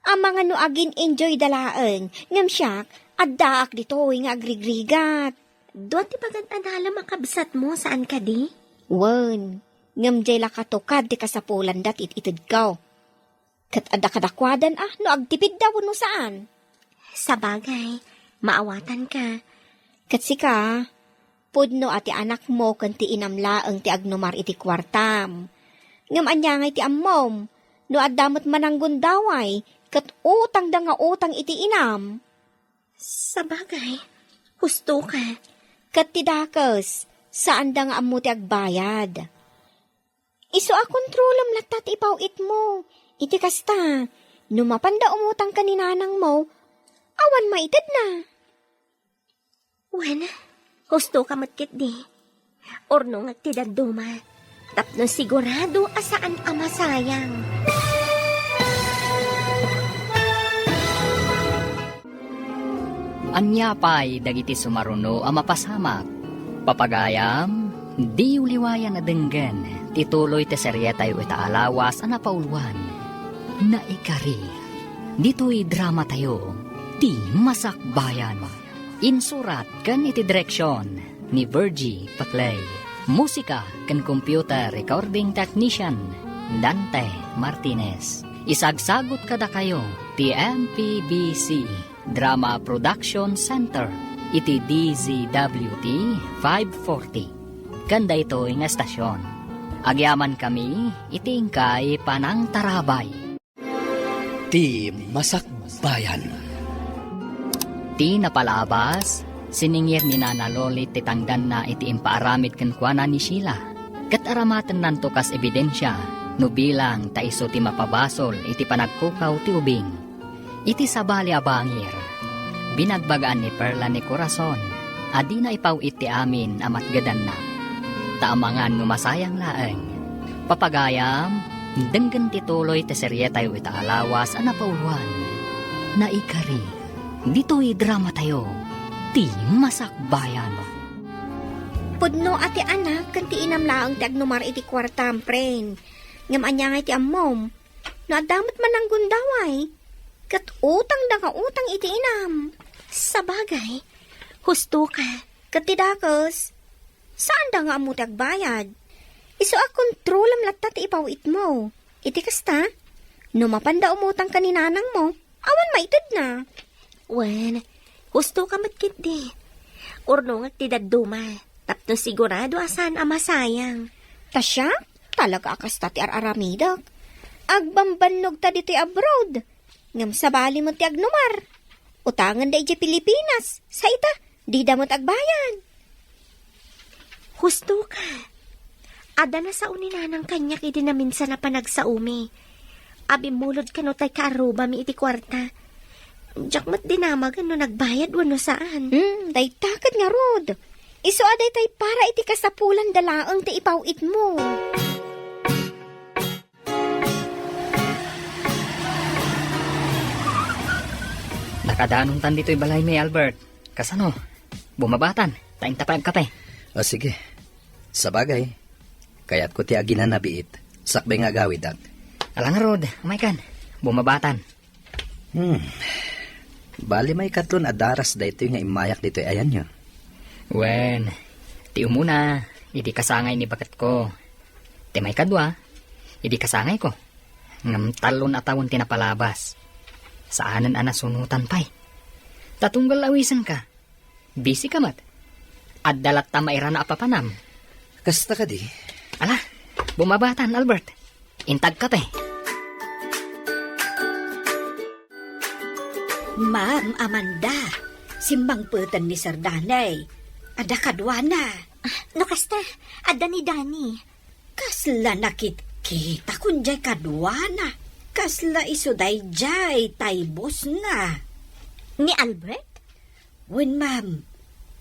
Amangan no agin-enjoyda laeng, ngem siak, addaak ditoy nga agrigrigat. Dua ti pagad-adalem a kabsatmo, saan kadi? Wen, ngem diay la katukad ti kasapulanda ti it-itedko. Ket adda kadakuadan a no agtipidda wenno saan. Sabagay, maawatanka. Ket sika, pudno a ti anakmo ken ti inam laeng ti agnumar iti kuartam. Ngem ania ngay ti ammom, no adda met mananggundaway ket utangda nga utang iti inam? Sabagay, husto ka. Ket ti dakes, Saanda nga ammo ti agbayad. Isu a kontrolem latta ti ipaw-itmo. Iti kasta, no mapanda umutang ken ni nanangmo, awan maitedna. Wen, husto ka met ketdi. Urnongek ti dadduma, tapno sigurado a saan a masayang. Ania pay dagiti sumaruno a mapasamak? Papagayam, diyo liwayan a denggen ti tuloy ti serietayo ita a lawas a napauluan, Naikari. Ditoy dramatayo, Ti Masakbayan. Insurat ken iti direksion ni Virgie Paclay. Musika ken computer recording technician, Dante Martinez. Isagsagut kadakayo ti M P B C Drama Production Center iti D Z W T five forty. Ken daytoy nga estasion, agyamankami iti inkay panangtarabay. Ti Masakbayan. Ti napalabas, siningir ni Nana Lolit ti tangdanna iti impaaramid kenkuana ni Sheila, ket aramatennanto kas ebidensia no bilang ta isu ti mapabasol iti panagpukaw ti ubing. Iti sabali a bangir, binagbagaan ni Perla ni Corazon a dina ipaw-it ti amin a matgedanna. Ta amangan no masayang laeng. Papagayam, denggen ti tuloy ti serietayo ita a lawas a napauluan, Naikari. Ditoy dramatayo, Ti Masakbayan. Pudno a ti anak ken ti inam laeng ti agnumar iti kuarta, Ampren. Ngem ania ngay ti ammom? No adda met mananggundaway, ket utangda nga utang iti inam. Sabagay, husto ka. Ket ti dakes, saanda nga ammo ti agbayad. Isu a kontrolem latta ti ipaw-itmo. Iti kasta, no mapanda umutang ken ni nanangmo, awan maitedna. Wen, husto ka met ketdi. Urnongek ti dadduma, tapno sigurado a saan a masayang. Ta siak, talaga a kasta ti ar-aramidek. Agbambannog ta ditoy abroad. Ngem sabali met ti agnumar. Utangenda idiay Pilipinas, sa ita, dida met agbayad. Husto ka. Adda nasao ni nanang kaniak idi naminsan a panagsaomi. Abimmulod kano tay kaarrubami iti kuarta. Diak met dinamagen no nagbayad wenno saan. Hmm, dayta ket ngarud. Isu a daytay para iti kasapulanda laeng ti ipaw-itmo. Nakadanontan ditoy balaymi, Albert. Kasano? Bumabatan, ta inta pay agkape. O, sige. Sabagay, kayatko ti aginanabiit, sakbay nga agawidak. Ala ngarud, umaykan. Bumabatan. Hmm. Bali, maikatlon a daras daytoy nga immayak ditoy ayanyo. Wen, ti umuna, idi kasangay ni baketko. Ti maikadua, idi kasangayko. Ngem tallon a tawen ti napalabas. Saanen a nasunotan pay. Ta tunggal awisenka. Busy ka met. Adda latta mairana a papanam. Kasta kadi? Ala, bumabatan, Albert. Inta agkape. Ma'am Amanda, simmangpeten ni Sir Danny. Adda kaduana. Ah, no kasta, adda ni Danny. Kasla nakitkita kun jay kaduana. Kasla isu dayjay tay boss na. Ni Albert? Wen, ma'am.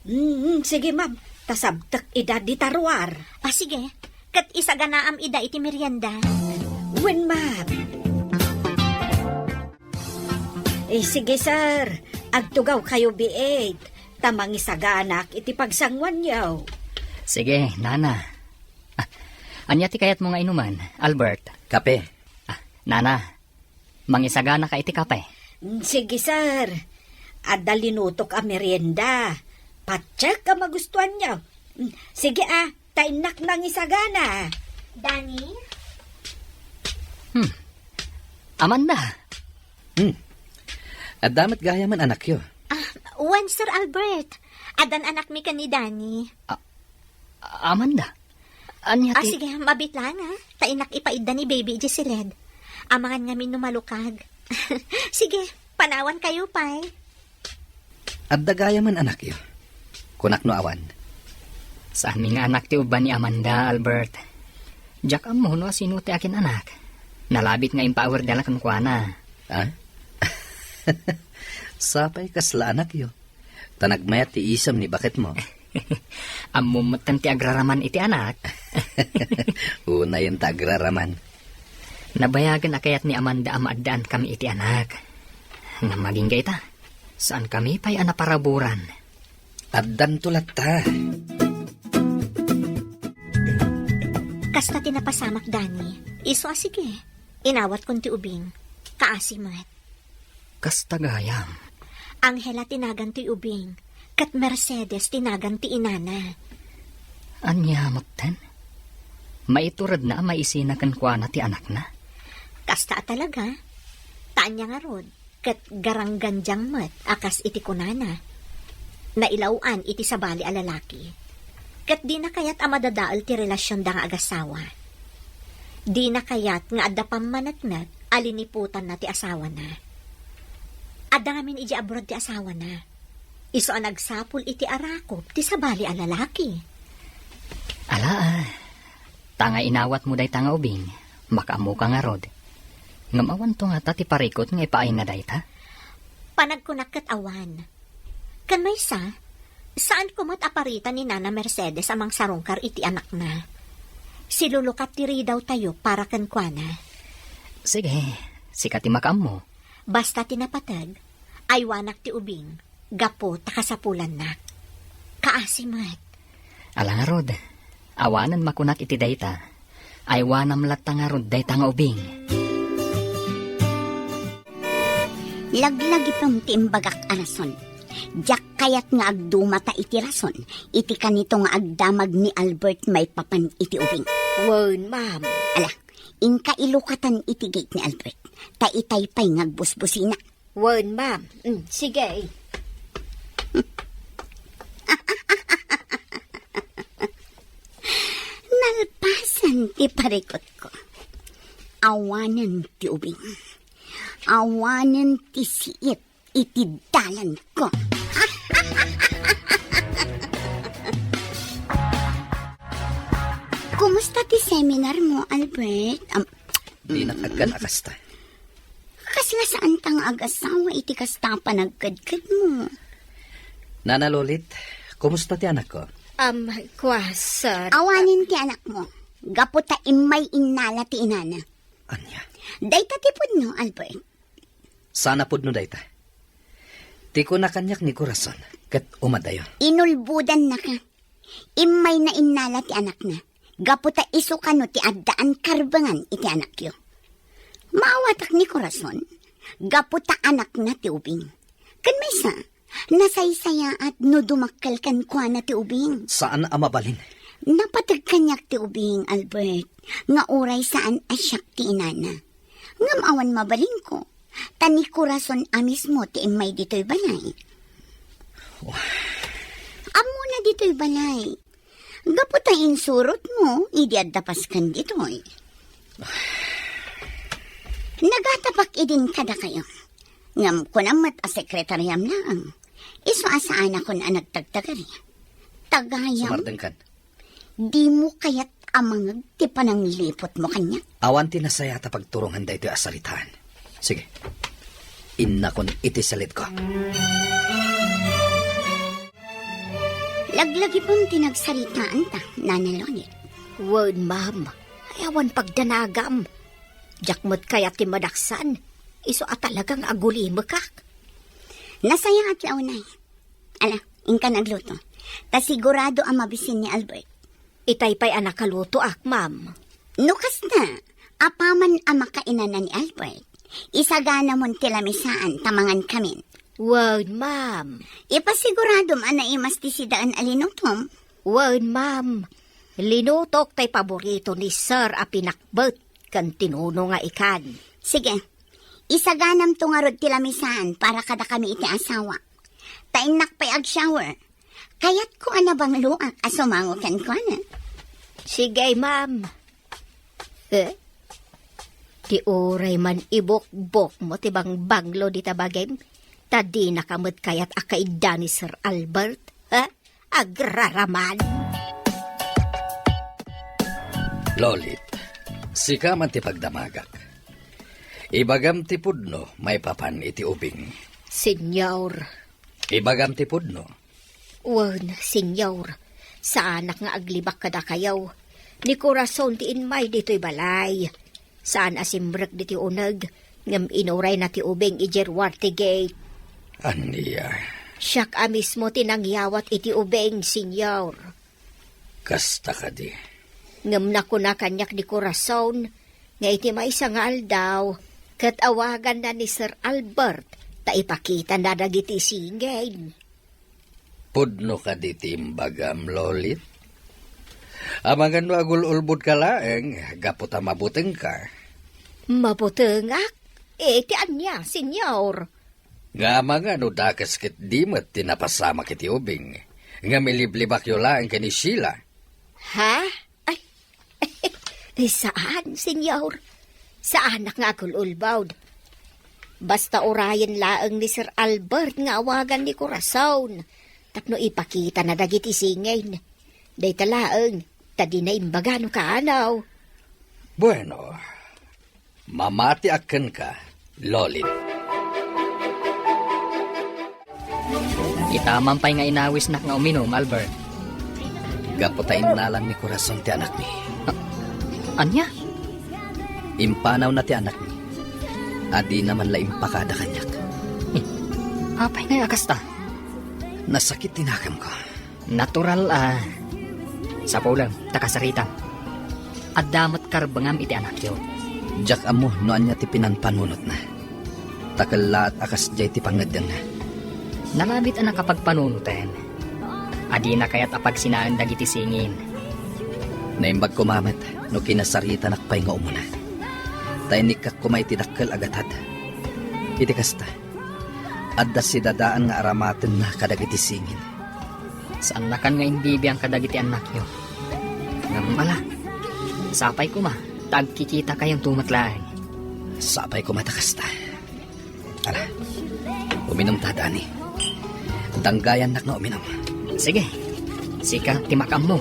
Mm, sige, ma'am. Ta sabtek ida dita ruar. Ah, sige. Ket isaganaam ida iti merienda. Wen, ma'am. Eh, sige, sir. Agtugaw kayo biit, ta mangisaganak iti pagsanguanyo. Sige, nana. Ah, ania ti kayatmo nga inuman, Albert? Kape. Ah, nana, mangisagana ka iti kape? Mm, sige, sir. Adda linutok a merienda. Patiek a magustuanyo. Mm, sige, ah, ta innak nangisagana. Danny? Hmm. Amanda? Hmm. Adda met gayamen anakyo? Ah, wen, Sir Albert. Addan anakmi ken ni Danny. Ah, Amanda? Ania Ah, ti sige, mabit lang, ah. Ta innak ipaidda ni baby idiay siled. Amangan ngamin no malukag. Sige, panawan kayo pay. Adda gayamen anakyo? Kunak no awan. Saanmi nga anak ti ubba ni Amanda, Albert. Diak ammo no asino ti akin-anak. Nalabit nga impaawir da la kenkuana. Ah? Sapay kasla anakyo. Ta nagmayat ti isem ni baketmo. Ammom metten ti agraraman iti anak. Unayen ta agraraman. Nabayagen a kayat ni Amanda a maaddaan kami iti anak. Ngem agingga ita, saan kami pay a naparaburan. Addanto latta. Kasta ti napasamak, Dani. Isu a sige. Inawatkon ti ubing. Kaasi met. Kasta gayam. Angela ti nagan ti ubing, ket Mercedes ti nagan ti inana. Ania metten? Maituredna a maisina kenkuana ti anakna? Kasta a talaga. Ta ania ngarud, ket garanggandiang met a kas iti kunana. Nailaw-an iti sabali a lalaki. Ket dina kayat a madadael ti relasionda nga agasawa. Dina kayat nga adda pammaneknek a liniputanna ti asawana. Adda ngamin idiay abroad ti asawana. Isu a nagsapul iti arakop ti sabali a lalaki. Ala, ah. Ta nga inawatmo dayta nga ubing, makaammoka ngarud. Ngem awanto ngata ti parikut nga ipaayna dayta? Panagkunak ket awan. Ken maysa, saanko met a parita ni Nana Mercedes a mangsarungkar iti anakna. Silulukat ti ridawtayo para kenkuana. Sige, sika ti makaammo. Basta ti napateg, aywanak ti ubing, gapu ta kasapulannak. Kaasi met. Ala ngarud, awanen makunak iti dayta. Aywanam latta ngarud dayta nga ubing. Laglagipem ti imbagak a rason. Diak kayat nga agdumata iti rason iti kanito nga agdamag ni Albert maipapan iti ubing. Wen, ma'am. Ala, inka ilukatan iti gate ni Albert. Ta itay pay nga agbusbusina. Wen, ma'am. Mm, sige. Nalpasan ti parikutko. Awanen ti ubing. Awanen ti siit iti dalanko. Kumusta ti seminar mo, Albert? Am, Dinak agkan a kasta. Kasla saanta nga agasawa iti kasta a panagkedkedmo. Nana Lolit, kumusta ti anakko? Am, kua, sir. Awanen ti anakmo. Gapu ta immay innala ti inana. Ania? Dayta ti pudno, Albert. Saan a pudno dayta? Ti kuna kaniak ni Corazon, ket umadayo. Inulbodannaka. Immayna innala ti anakna, gapu ta isu kano ti addaan karbengan iti anakyo. Maawatak ni Corazon, gapu ta anakna ti ubing. Ken maysa, nasaysayaat no dumakkel kenkuana ti ubing. Saan a mabalin. Napateg kaniak ti ubing, Albert, nga uray saan a siak ti inana. Ngem awan mabalinko, ta ni Corazon a mismo ti immay ditoy balay. Wah. Ammona ditoy balay. Gapu ta insurotmo idi adda pasken ditoy. Nagatapak idin kadakayo. Ngem kunam met a sekretariam laeng. Isu a saanakon a nagtagtagari. Tagayam. Sumardengkan. Dimo kayat a mangeg ti panangliputmo kaniak? Awan ti nasayaat a pagturongan daytoy a saritaan. Sige. Innakon iti salitko. Laglagipem ti nagsaritaanta, Nana Lolit. Wen, ma'am. Ay, awan pagdanagam. Diak met kayat ti madaksan. Isu a talagang agulimekak. Nasayaat la unay. Ala, inka nagluto. Ta sigurado a mabisin ni Albert. Itay pay a nakalutoak, ma'am. No kasta, apaman a makainana ni Albert, isaganamon ti lamisaan ta mangankamin. Wen, ma'am. Ipasiguradom a naimas ti sidaen a linutom. Wen, ma'am. Linutok tay paborito ni Sir a pinakbet ken tinuno nga ikan. Sige, isaganamto ngarud ti lamisaan para kadakami iti asawa. Ta innak pay ag-shower. Kayatko a nabangloak a sumango kenkuana. Sige, ma'am. Eh? Ti uray man ibukbokmo ti bangbanglo dita bagim, ta dinaka met kayat a kaidda ni Sir Albert, ha? Agraraman! Lolit, sika man ti pagdamagak. Ibagam ti pudno maipapan iti ubing. Senyor. Ibagam ti pudno. Wen, Senyor. Saanak nga aglibak kadakayo. Ni Corazon ti immay ditoy balay. Saan a simrek ditoy uneg, ngem inurayna ti ubing idiay ruar ti gate. Ania? Siak a mismo ti nangyawat iti ubing, Senyor. Kasta kadi? Ngem nakuna kaniak ni Corazon nga iti maysa nga aldaw, ket awaganna ni Sir Albert ta ipakitana dagiti singin. Pudno kadi ti imbagam, Lolit? Amangan no agul-ulbodka laeng, gapu ta mabutengka. Mabutengak? Eh, ti ania, Senyor? Nga amangan no dakes ket di met ti napasamak iti ubing, ngem iliblibakyo laeng ken ni Sheila. Ha? Ay, eh, saan, Senyor. Saanak nga agul-ulbod. Basta urayen laeng ni Sir Albert nga awagan ni Corazon tapno ipakitana dagiti singin. Dayta laeng, ta dina imbaga no kaano. Bueno, mamatiak kenka, Lolit. Itaman pay nga inawisnak nga uminum, Albert. Gapu ta innalan ni Corazon ti anakmi. A-, ania? Impanawna ti anakmi. A dina man la impakada kaniak. Hmm. Apay ngay a kasta? Nasakit ti nakemko. Natural a. Sapulem, ta kasaritam. Adda met karbengam iti anakyo. Diak ammo no ania ti pinanpanunotna. Ta kellaat a kasdiay ti pangngeddengna. Nalabit a nakapagpanunoten. A dina kayat a pagsinaen dagiti singin. Naimbag koma met no kinasaritanak pay nga umuna. Ta inikkak koma iti dakkel a gatad. Iti kasta, adda sidadaan nga aramatenna kadagiti singin. Saannakan nga imbibiang kadagiti annakyo. Ngem ala, sapay koma, ta agkikitakayon met laeng. Sapay koma ta kasta. Ala, uminumta, Dani. Danggayannak nga uminum. Sige, sika ti makaammo.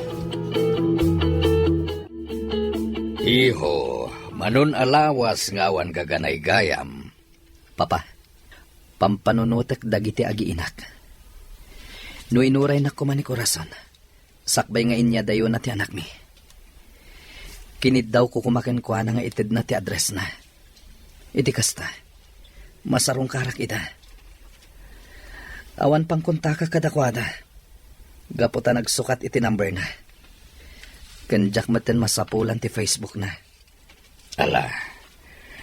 Iho, manon a lawas nga awan gaganaygayam. Papa, pampanunotek dagiti agiinak. No inuraynak koma ni Corazon, sakbay nga inyadayona ti anakmi. Kiniddawko koma kenkuana nga itedna ti addressna. Iti kasta, masarungkarak ida. Awan pangkontakak kadakuada, gapu ta nagsukat iti numberna. Ken diak metten masapulan ti Facebookna. Ala,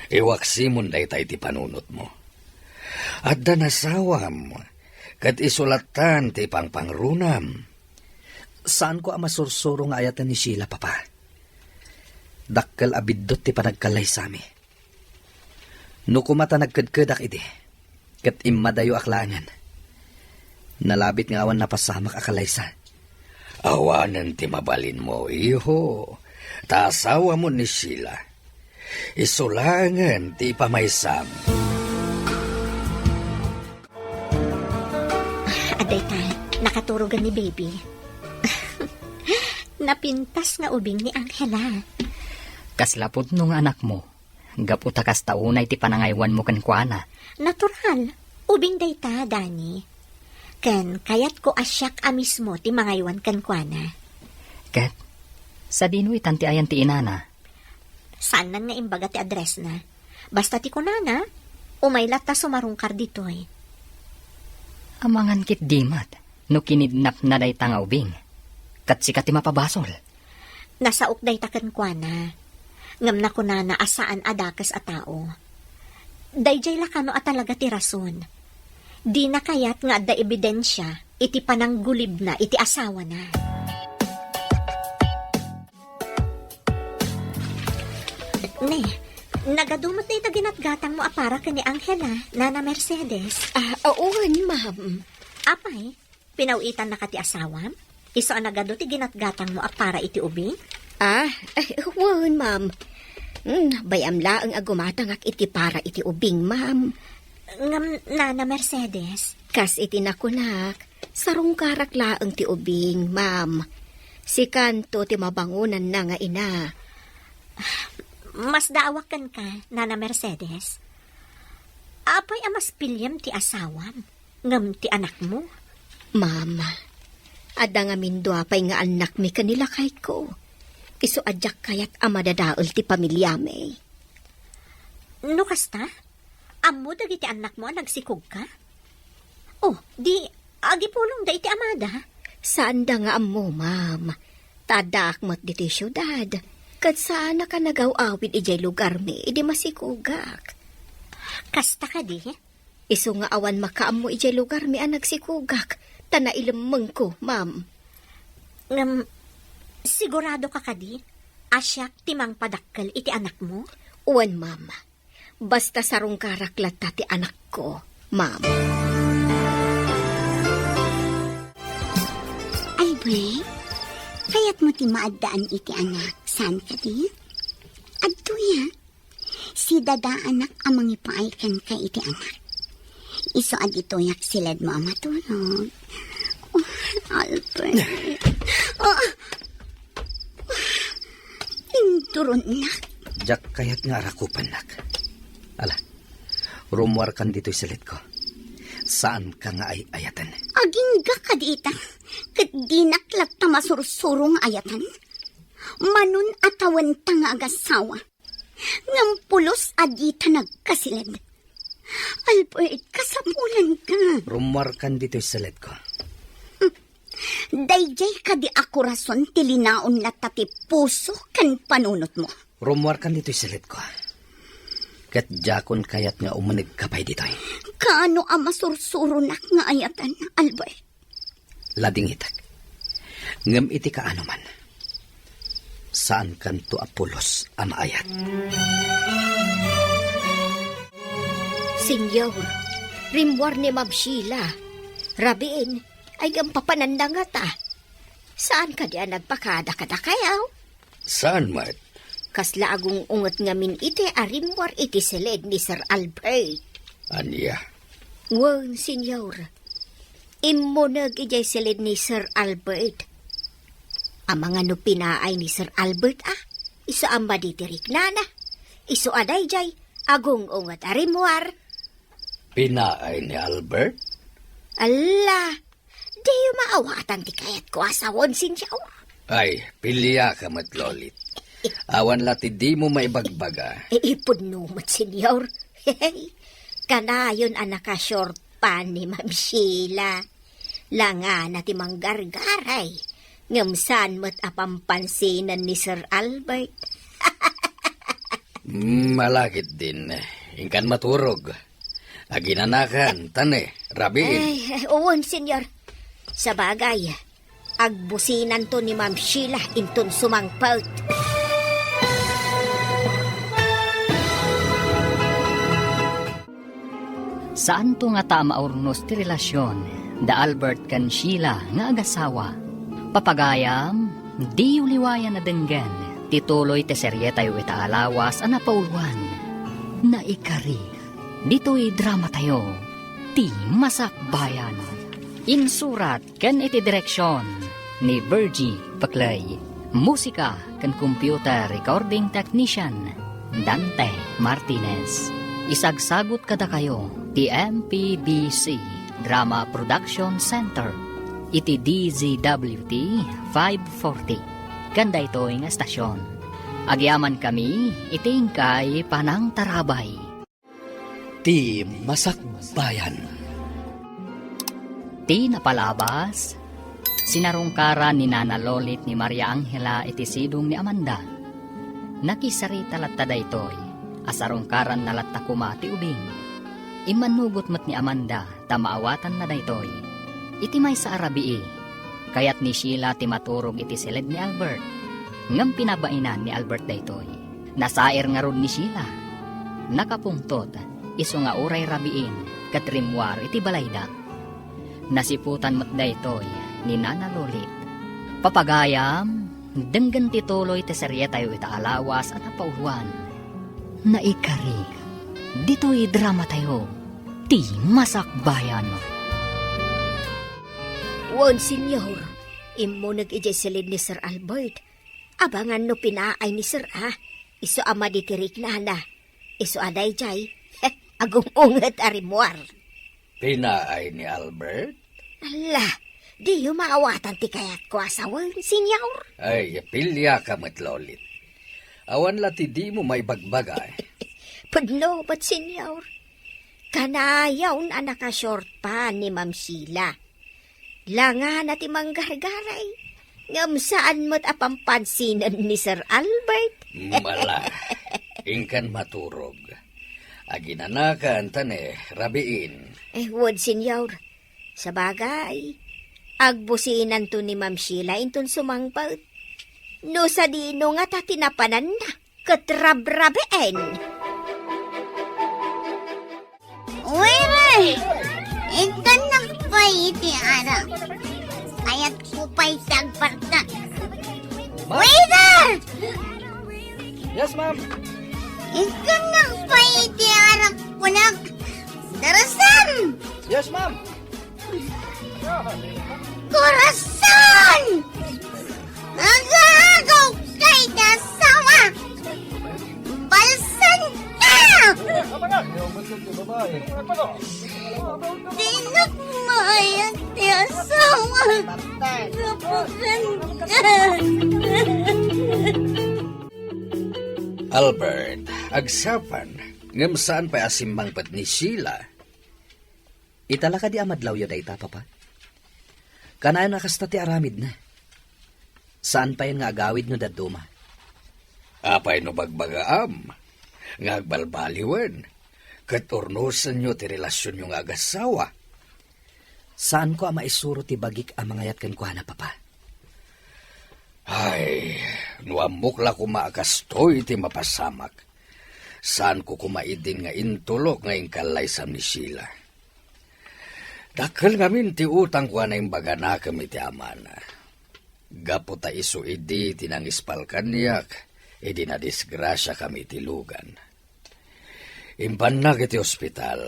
iwaksimon dayta iti panunotmo. Adda nasawam, ket isu lattan ti pangpangrunam. Saanko a masursuro nga ayaten ni Sheila, Papa. Dakkel a biddut ti panagkallaysami. No koma ta nagkedkedak idi, ket immadayoak laengen. Nalabit nga awan napasamak a kallaysa. Awanen ti mabalinmo, iho, ta asawamo ni Sheila. Isu laengen ti ipamaysam. Adda ita, nakaturogen ni baby. Napintas nga ubing ni Angela. Kasla pudno nga anakmo. Gapu ta kasta unay ti panangaywanmo kenkuana. Natural. Ubing dayta, Dani. Ken kayatko a siak a mismo ti mangaywan kenkuana. Ket, sadino itan ti ayan ti inana? Saannan nga imbaga ti addressna. Basta ti kunana, umay latta sumarungkar ditoy. Amangan ketdi met no kinidnapna dayta nga ubing. Ket sika ti mapabasol. Nasaok dayta kenkuana. Ngem nakunana a saan a dakes a tao. Daydiay la kano a talaga ti rason. Dina kayat nga adda ebidensia iti pananggulibna iti asawana. Ne, nagadu met dayta ginatgatangmo a para ken ni Angela, Nana Mercedes. Ah, wen, ma'am. Apay, pinaw-itannaka ti asawam? Isu a nagadu ti ginatgatangmo a para iti ubing? Ah, eh, wen, ma'am. Hmm, bay-am laeng a gumatangak iti para iti ubing, ma'am. Ngem, Nana Mercedes? Kas iti nakunak, sarungkarak laeng ti ubing, ma'am. Sikanto ti mabangonanna nga ina. Masdaawak kenka, Nana Mercedes. Apay a mas piliem ti asawam ngem ti anakmo? Ma'am, adda ngamin dua pay nga annakmi ken ni lakayko. Isu a diak kayat a madadael ti pamiliami. No kasta, ammo dagiti annakmo a nagsikogka? Oh, di agipulongda iti amada? Saanda nga ammo, ma'am. Ta addaak met ditoy siudad. Ket saanak a nagaw-awid idiay lugarmi idi masikogak. Kasta kadi? Isu nga awan makaammo idiay lugarmi a nagsikogak, ta nailemmengko, ma'am. Ngem, siguradoka kadi a siak ti mangpadakkel iti anakmo? Wen, ma'am. Basta sarungkarak latta ti anakko, ma'am. Albert, kayatmo ti maaddaan iti anak, saan kadi? Adtoya, sidadaanak a mangipaay kenka iti anak. Isu a ditoyak siledmo a matulog. Oh, Albert. Oh, Induronnak. Diak kayat nga arakupannak. Ala, rummuarkan ditoy siledko. Saanka nga ay-ayaten. Agingga kadita, ket dinak latta masursuro nga ayatan. Manon a tawenta nga agasawa. Ngem pulos a dita nagkasiled. Albert, kasapulanka. Rummuarkan ditoy siledko. Daydiay kadi a korason ti linaon latta ti puso ken panunotmo? Rummuarkan ditoy siledko. Ket diakon kayat nga umunegka pay ditoy. Kaano a masursuronak nga ayatan, Albert? Ladingitek. Ngem iti kaanoman, saankanto a pulos a maayat. Señor, rimmuar ni Ma'am Sheila. Rabiin, ay ngem papananna ngata. Saan kadi a nagpakada kadakayo? Saan met? Kasla agung-unget ngamin iti a rimmuar iti siled ni Sir Albert. Ania? Wen, Señor. Immuneg idiay siled ni Sir Albert. Amangan no pinaay ni Sir Albert, a? Isu a madi ti riknana. Isu a daydiay, agung-unget a rimmuar. Pinaay ni Albert? Alla, diyo maawatan ti kayatko a sawen, Señor? Ay, piliaka met, Lolit. Awan la ti dimo maibagbaga. E, ipudno met, Señor. Kanayon a naka-short pant ni Ma'am Sheila. Langana ti manggargaray. Ngem saan met a pampansinan ni Sir Albert. Mm, malagitdin. Inkan maturog. Aginanakan, tane, rabiin. Ay, wen, Señor. Sabagay, agbusinanto ni Ma'am Sheila inton sumangpet. Saanto ngata a maurnos ti relasion da Albert ken Sheila nga agasawa. Papagayam, diyo liwayan a denggen ti tuloy ti serietayo ita a lawas a napauluan. Naikari. Ditoy dramatayo, Ti Masakbayan. Insurat ken iti direksion ni Virgie Paclay. Musika ken computer recording technician, Dante Martinez. Isagsagut kadakayo ti M P B C Drama Production Center iti D Z W T five forty. Ken daytoy nga estasion, agyamankami iti inkay panangtarabay. Ti Masakbayan. Ti napalabas, sinarungkaran ni Nana Lolit ni Maria Angela iti sidong ni Amanda. Nakisarita latta daytoy a sarungkaranna latta koma ti ubing. Immannugot met ni Amanda ta maawatanna daytoy. Iti maysa a rabii, kayat ni Sheila ti maturog iti siled ni Albert. Ngem pinabainan ni Albert daytoy. Nasair ngarud ni Sheila. Nakapungtot, isu nga uray rabiin ket rimmuar iti balayda. Nasiputan met daytoy ni Nana Lolit. Papagayam, denggen ti tuloy ti serietayo ita a lawas a napauluan. Naikari, ditoy dramatayo, Ti Masakbayan. Wen, Señor, immuneg idiay siled ni Sir Albert. Abangan no pinaay ni Sir, a. Isu a madi ti riknana. Isu a daydiay, agung-unget a rimmuar. Pinaay ni Albert? Ala, diyo maawatan ti kayatko a sawen, Senyor? Ay, piliaka met, Lolit. Awan la ti dimo maibagbaga, eh. Pudno met, Senyor. Kanayon a naka-short pa ni Ma'am Sheila. Langana ti manggargaray, ngem saan met a pampansinen ni Sir Albert. Mala, inkan maturog. Aginanakan ta ne, rabiin. Eh, wen, Senyor. Sabagay, agbusinanto ni Ma'am Sheila inton sumangpet. No sadino ngata ti napananna ket rabrabiin. Waiter! Ikkannak pay iti arak. Kayatko pay ti agpartak. Waiter! Yes, ma'am. Ikkannak pay iti arak, kunak. Darasan! Yes, ma'am. Corazon! Agagaw kay asawa! Balsan ka! Dinak maayat ti asawa! Napakan ka! Albert, agsapay, ngem saan pay a simmangpet ni Sheila. Ita la kadi a madlawyo dayta, Papa? Kanayon a kasta ti aramidna. Saan payen nga agawid no dadduma. Apay no bagbagaam nga agbalbaliwen ket urnosenyo ti relasionyo nga agassawa? Saanko a maisuro ti bagik a mangayat kenkuana, Papa. Ay, no ammok la koma a kastoy ti mapasamak, saanko koma idin nga intulok nga inkallaysam ni Sheila. Dakkel ngamin ti utangko a naimbaganakem iti amana. Gapu ta isu idi ti nangispal kaniak idi nadisgrasiakami iti lugan. Impannak iti ospital.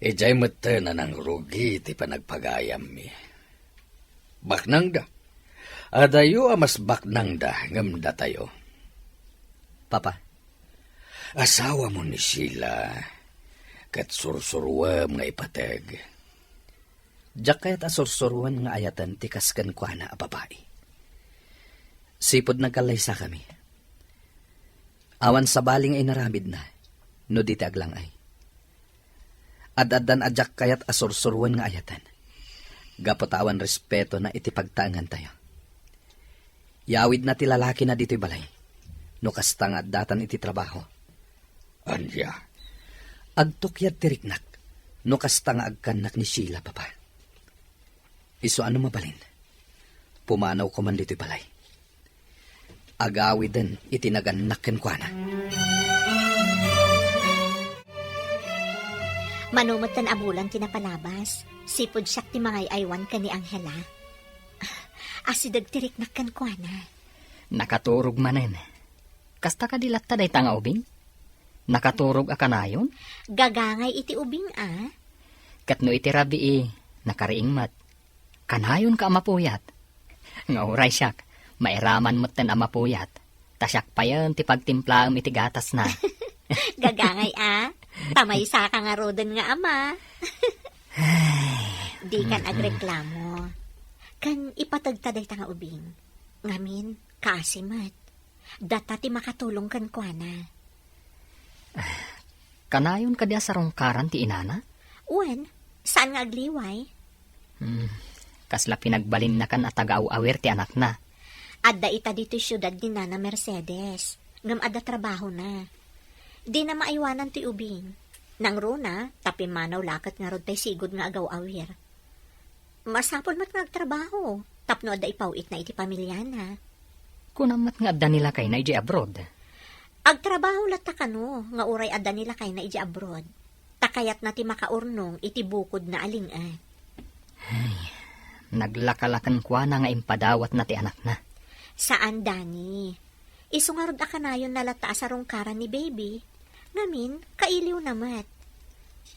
Idiay metten a nangrugi ti panagpagayammi. Baknangda. Adayo a mas baknangda ngem datayo. Papa. Asawamo ni Sheila, ket sursuruem nga ipateg. Diak kayat a sursuroen nga ayaten ti kas kenkuana a babai. Sipud nagkallaysakami, awan sabali nga inaramidna no di ti aglang-ay. Ad-addan a diak kayat a sursuroen nga ayaten, gapu ta awan respetona iti pagtaengantayo. Yawidna ti lalakina ditoy balay, no kasta nga addatan iti trabaho. Ania? Agtukyad ti riknak, no kasta nga agkannak ni Sheila, Papa. Isu a no mabalin, pumanawko man ditoy balay. Agawiden iti nagannak kenkuana. Mano metten a bulan ti napalabas, sipud siak ti mangay-aywan ken ni Angela. Asideg ti riknak kenkuana. Nakaturog manen. Kasta kadi latta dayta nga ubing? Nakaturog a kanayon? Gagangay iti ubing, a. Ket no iti rabii, nakariing met. Kanayon ka a mapuyat. Nga uray siak, mairaman metten a mapuyat. Ta siak payen ti pagtimplaem iti gatasna. Gagangay, a. Ta maysa ka ngaruden nga ama. Dikan agreklamo. Ken ipategta dayta nga ubing. Ngamin, kaasi met. Data ti makatulong kenkuana. Kanayon kadi a sarungkaran ti inana? Wen, saan nga agliway? Hmm, kasla pinagbalinnakan a taga-aw-awir ti anakna. Adda ita ditoy siudad ni Nana Mercedes, ngem adda trabahona. Dina maaywanan toy ubing. Nangruna, ta pimmanaw la ket ngarud tay sigud nga agaw-awir. Masapul met nga agtrabaho, tapno adda ipaw-itna iti pamiliana. Kunam met nga adda ni lakayna idiay abroad. Agtrabaho latta kano nga uray adda ni lakayna idiay abroad, ta kayatna ti makaurnong iti bukodna a ling-et. Ay, naglaka la kenkuana nga impadawatna ti anakna. Saan, Dani. Isu ngarud a kanayonna latta a sarungkaran ni baby. Ngamin, kailiwna met.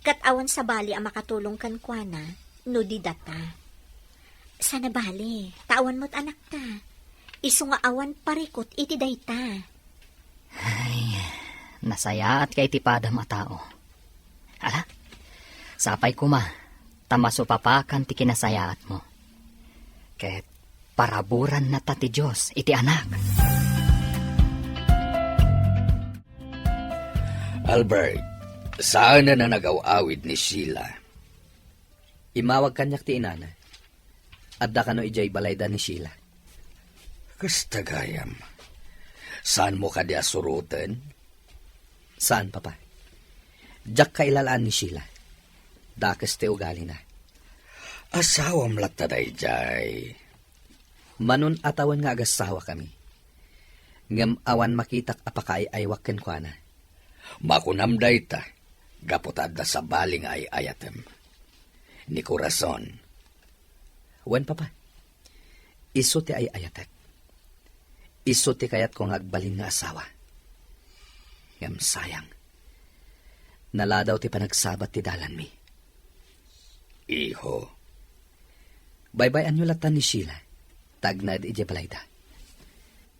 Ket awan sabali a makatulong kenkuana no di data. Sana bale, ta awan met anakta. Isu nga awan parikut iti dayta. Ay, nasayaatka iti padam a tao. Ala, sapay koma, ta masupapakan ti kinasayaatmo. Ket paraburanna ta ti Dios iti anak. Albert, saan a nagaw-awid ni Sheila? Immawag kaniak ti inana. Adda kano idiay balayda ni Sheila. Kasta gayam. Saanmo kadi a suroten? Saan, Papa. Diak kailalaan ni Sheila. Dakes ti ugalina. Asawam latta daydiay. Manon a tawen nga agasawakami. Ngem awan makitak a pakaay-aywak kenkuana. Makunam dayta, gapu ta adda sabali nga ay-ayatem. Ni Corazon. Wen, Papa. Isu ti ay-ayatek. Isu ti kayatko nga agbalin nga asawa. Ngem sayang. Naladaw ti panagsabat ti dalanmi. Iho. Baybay-anyo latta ni Sheila, ta agnaed idiay balayda.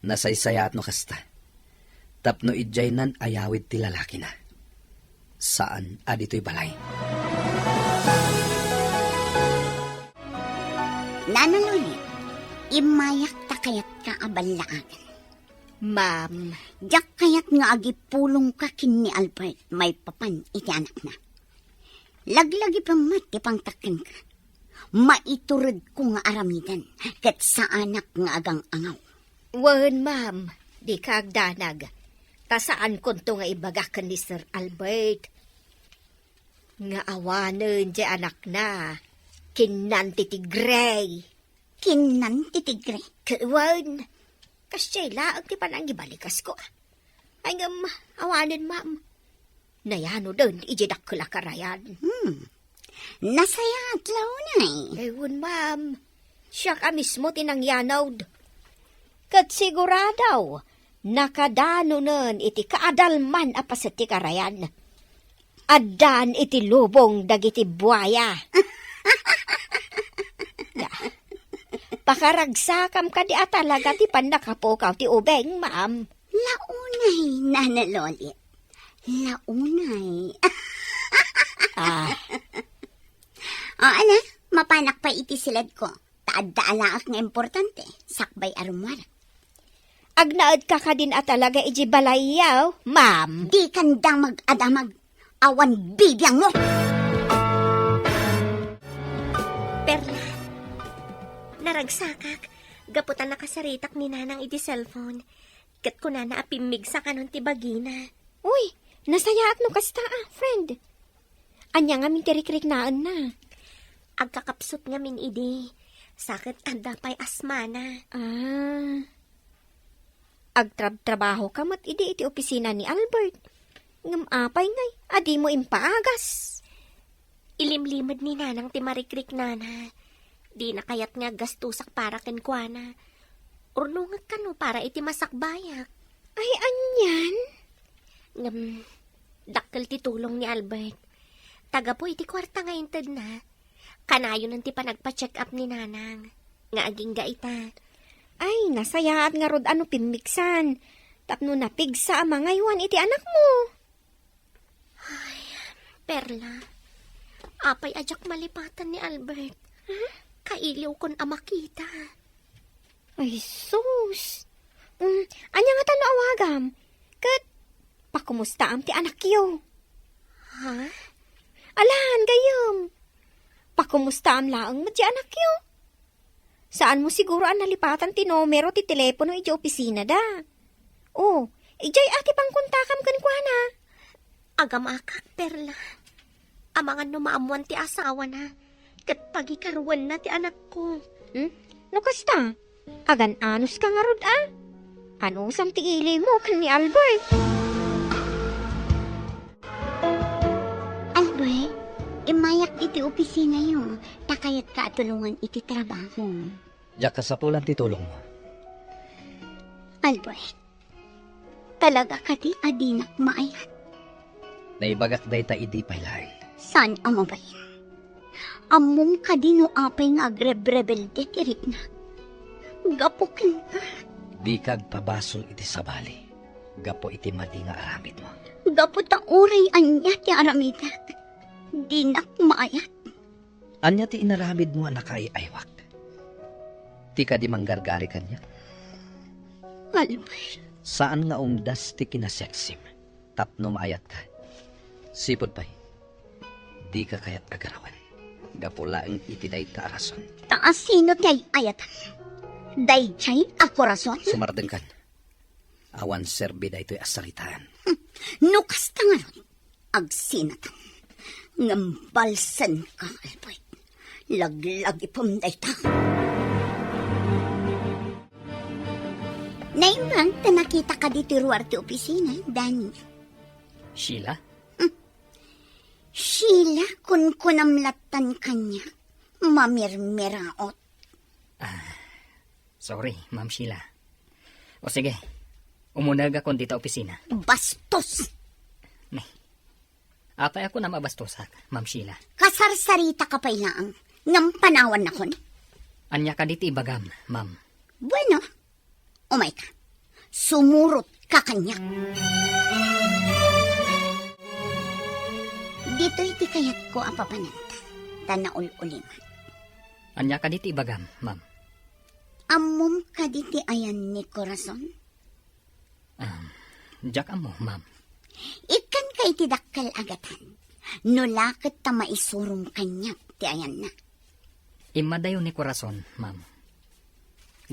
Nasaysayaat no kasta. Tapno idiay nan-ayawid ti lalakina. Saan a ditoy balay. Nana Loli, immayak ta kayatka a ballaagan. Ma'am. Diak kayat nga agipulongka ken ni Albert maipapan iti anakna. Laglagipem met ti pangtakkenka. Maituredko nga aramiden, ket saanak nga agang-angaw. Wen, ma'am, dika agdanag. Ta saankonto nga ibaga ken ni Sir Albert nga awanen ti anakna, kinnan ti tigre. Kinnan ti tigre? Ket wen, kasdiay laeng ti panangibalikas ko. Ay, ngem, awanen, ma'am. Nayanoden iti dakkel a karayan. Hmm. Nasayaat la unay. Ay, wen, ma'am. Siak a mismo ti nangyanod. Ket sigurado, nakadanonen iti kaadalman a paset ti karayan. Addan iti lubong dagiti buaya. Ya. Pakaragsakam kadi a talaga ti pannakapukaw ti ubing, ma'am. La unay, Nana Loli. La unay. Ah. O, ala, mapanak pay iti siledko. Ta adda alaak nga importante, sakbay a rummuar. Agnaedka kadin a talaga iti balayyo, ma'am? Dikanda mag-adamag. Awan bibiangmo! Perla, naragsakak, gapu ta nakasaritak ni Nanang iti cellphone. Ket kunana a pimmigsa kanon ti bagina. Uy, nasayaat no kasta a, friend. Ania ngamin ti rikriknaenna? Agkakapsut ngamin idi, sa ket adda pay asmana. Ah. Agtrabtrabahoka met idi iti opisina ni Albert. Ngem apay ngay a dimo impaagas? Ilimlimed ni Nanang ti marikriknana. Dina kayat nga aggastosak para kenkuana. Urnongek kano para iti masakbayak. Ay, anian? Ngem, dakkel ti tulong ni Albert. Ta gapu iti kuarta nga intedna, kanayonen ti panagpa-check-up ni Nanang nga agingga ita. Ay, nasayaat ngarud a no pimmigsan tapno napigsa a mangaywan iti anakmo. Ay, Perla, apay a diak malipatan ni Albert? Huh? Kailiwkon a makita. Ay, sus! Mm, ania ngata no awagam? Ket pakumustaam ti anakyo? Ha? Alan, gayyem. Pakumustaam laeng met ti anakyo? Saanmo siguro a nalipatan ti numero ti telepono iti opisinada? O, idiay a ti pangkontakam kenkuana. Agamakak, Perla. Amangan no maammoan ti asawana, ket pagikaruenna ti anakko. Hmm? No kasta, agan-anoska ngarud a? Anusam ti ilimo ken ni Albert? Albert, immayak iti opisinayo, ta kayatka a tulongan iti trabaho. Diak kasapulan ti tulongmo. Albert, talaga kadi a dinak maayat? Naibagak dayta idi pay laeng. Saan a mabalin? Ammom kadi no apay nga agrebrebelde ti riknak? Gapu kenka. Dika agpabasol iti sabali gapu iti madi nga aramidmo. Gapu ta uray ania ti aramidek, dinak maayat. Ania ti inaramidmo a nakaay-aywak? Ti kadi manggargari kaniak? Albert. Saan nga umdas ti kinasexim tapno maayatka. Sipud pay, dika kayat a garawen gapu laeng iti dayta a rason. Ta asino ti ay-ayatam? Daydiay a korason? Sumardengkan. Awan serbi daytoy a saritaan. Hmm. No kasta ngarud, agsinatam. Ngem balsenka, Albert. Laglagipem dayta. Naimbag ta nakitaka ditoy ruar ti opisina, Danny. Sheila? Hmm. Sheila, kunkunam lattan kaniak. Mamirmiraot. Ah, sorry, Ma'am Sheila. O sige, umunegakon dita opisina. Bastos! Nay, apay a kunam a bastosak, Ma'am Sheila? Kasarsaritaka pay laeng, ngem panawannakon. Ania kadi ti ibagam, ma'am? Bueno, umayka. Sumurotka kaniak. Ditoy ti kayatko a papananta, ta naul-ulimak. Ania kadi ti ibagam, ma'am? Ammom kadi ti ayan ni Corazon? Um, diak ammo, ma'am. Ikkanka iti dakkel a gatad. No la ket ta maisurom kaniak ti ayanna. Immadayo ni Corazon, ma'am.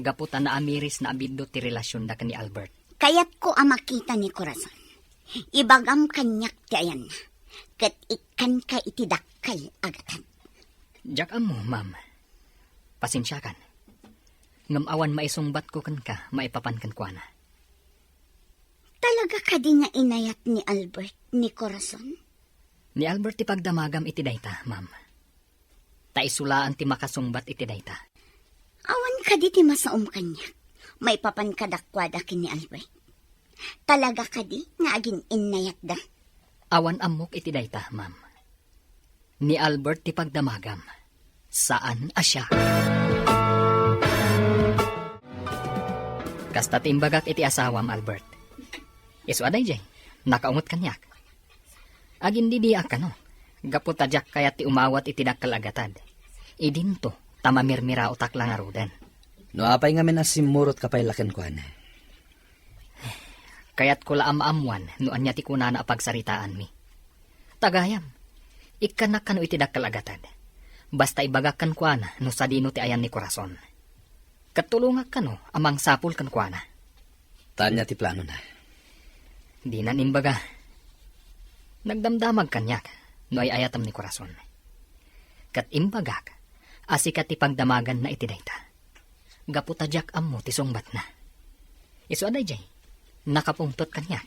Gapu ta naamirisna a biddut ti relasionda ken ni Albert. Kayatko a makita ni Corazon. Ibagam kaniak ti ayanna. Ket ikkanka iti dakkel a gatad. Diak ammo, ma'am. Pasensiakan. Ngem awan maisungbatko kenka maipapan kenkuana. Talaga kadi nga inayat ni Albert ni Corazon? Ni Albert ti pagdamagam iti dayta, ma'am. Ta isu laeng ti makasungbat iti dayta. Awan kadi ti masaom kaniak maipapan kadakuada ken ni Albert? Talaga kadi nga agin-innayatda? Awan ammok iti dayta, ma'am. Ni Albert ti pagdamagam. Saan a siak. Kasta ti imbagak iti asawam, Albert. Isu a daydiay, nakaunget kaniak. Agindidiak kano, gapu ta diak kayat ti umawat iti dakkel a gatad. Idinto, ta mamirmiraotak la ngaruden. No apay ngamin a simmurotka pay la kenkuana? Kayatko la a maammuan no ania ti kunana a pagsaritaanmi. Ta gayam, ikkannak kano iti dakkel a gatad. Basta ibagak kenkuana no sadino ti ayan ni Corazon. Ket tulongak kano a mangsapul kenkuana. Ta ania ti planona? Dinan imbaga. Nagdamdamag kaniak no ay-ayatam ni Corazon. Ket imbagak a sika ti pagdamaganna iti dayta. Gapu ta diak ammo ti sungbatna. Isu a daydiay, nakapungtot kaniak.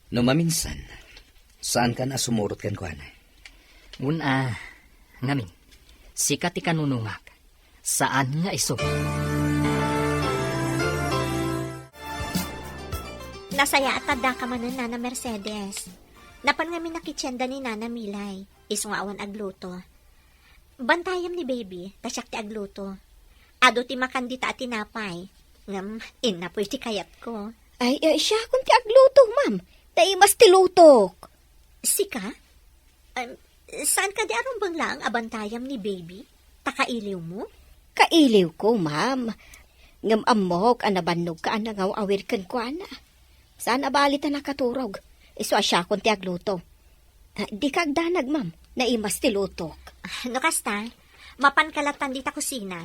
No maminsan, saankan a sumurot kenkuana? Wen a, ngamin, sika ti kanunongak, saan nga isu. Nasayaat ta addaka manen, Nana Mercedes. Napan ngamin a kitsenda ni Nana Milay, isu nga awan agluto. Bantayam ni baby, ta siak ti agluto. Adu ti makan dita a tinapay, ngem innapoy ti kayatko. Ay, eh, siakon ti agluto, ma'am. Naimas ti lutok. Sika? Em, saan kadi a rumbeng laeng a bantayam ni baby? Ta kailiwmo? Kailiwko, ma'am. Ngem ammok a nabannogka a nangaw-awir kenkuana. Saan a bali ta nakaturog. Isu a siakon ti agluto. Ah, dika agdanag, ma'am. Naimas ti lutok. No kasta, mapanka lattan dita kusina.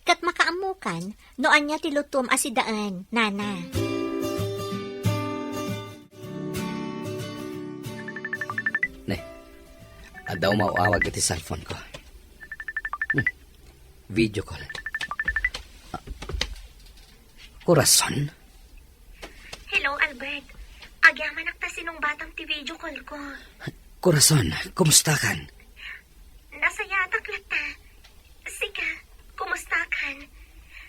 Ket makaammokan no ania ti lutom a sidaen, Nana. Ne, adda umaw-awag iti cellphone ko. Hmm. Video call. Ah, Corazon? Hello, Albert. Agyamanak ta sinungbatam ti video call ko. Corazon, kumustakan? Nasayaatak latta. Sika, kumustakan?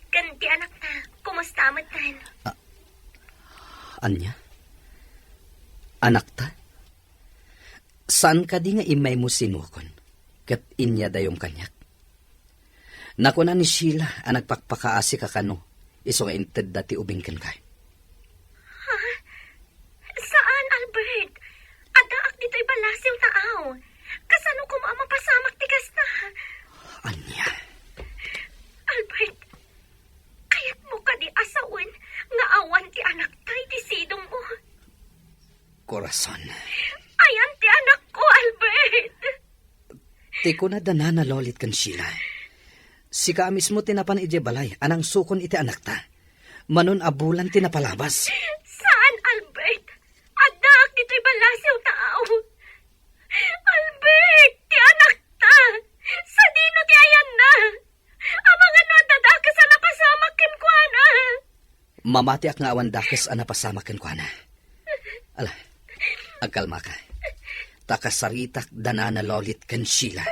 Ken ti anakta, kumusta metten? Ah, ania? Anakta? Saan kadi nga immaymo sinuakon ket inyadayom kaniak? Nakuna ni Sheila a nagpakpakaasika kano isu nga intedda ti ubing kenka. Ha? Saan, Albert. Addaak ditoy ballasiw ta aw. Kasano koma a mapasamak ti kasta? Ania? Albert, kayatmo kadi a sawen nga awan ti anakta iti sidongmo? Corazon. Ayan ti anakko, Albert. Ti kuna da Nana Lolit ken Sheila, sika a mismo ti napan idiay balay a nangsukon iti anakta. Mano a bulan ti napalabas. Saan, Albert? Addaak ditoy ballasiw ta aw. Albert, ti anakta! Sadino ti ayanna? Amangan no adda dakes a napasamak kenkuana. Mamatiak nga awan dakes a napasamak kenkuana. Ala, agkalmaka. Ta kasaritak da Nana Lolit ken Sheila.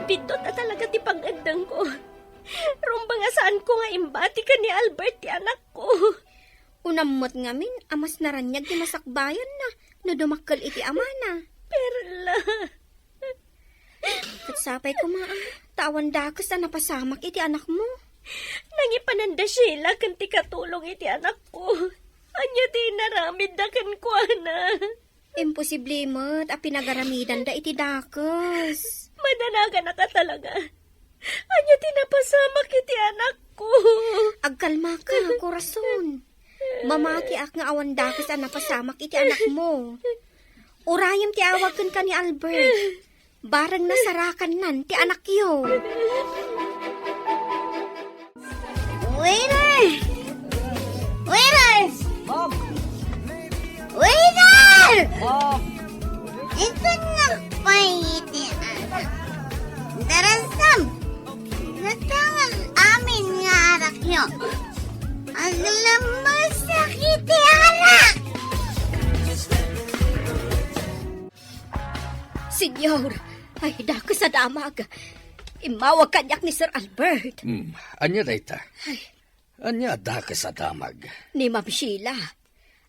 Biddut a talaga ti pangngeddengko. Rumbeng a saanko nga imbati ken ni Albert ti anakko. Unam met ngamin a mas naraniag ti masakbayanna no dumakkel iti amana. Perla. Ket sapay koma, a, ta awan dakes a napasamak iti anakmo. Nangipanan da Sheila ken ti katulong iti anakko. Ania ti inaramidda kenkuana? Imposible met a pinagaramidanda iti dakes. Madanaganaka talaga. Ania ti napasamak iti anakko? Agkalmaka, Corazon. Mamatiak nga awan dakes a napasamak iti anakmo. Urayem ti awag kenka ni Albert. Bareng nasarakannan ti anakyo. Waiter! Waiter! Waiter! Itednak pay iti anak. Darasam! Natangag amin nga arakyo. Aglammasak iti arak! Senyor, ay, dakes a damag. Immawag kaniak ni Sir Albert. Hmm, ania dayta? Ay. Ania a dakes a damag? Ni Ma'am Sheila.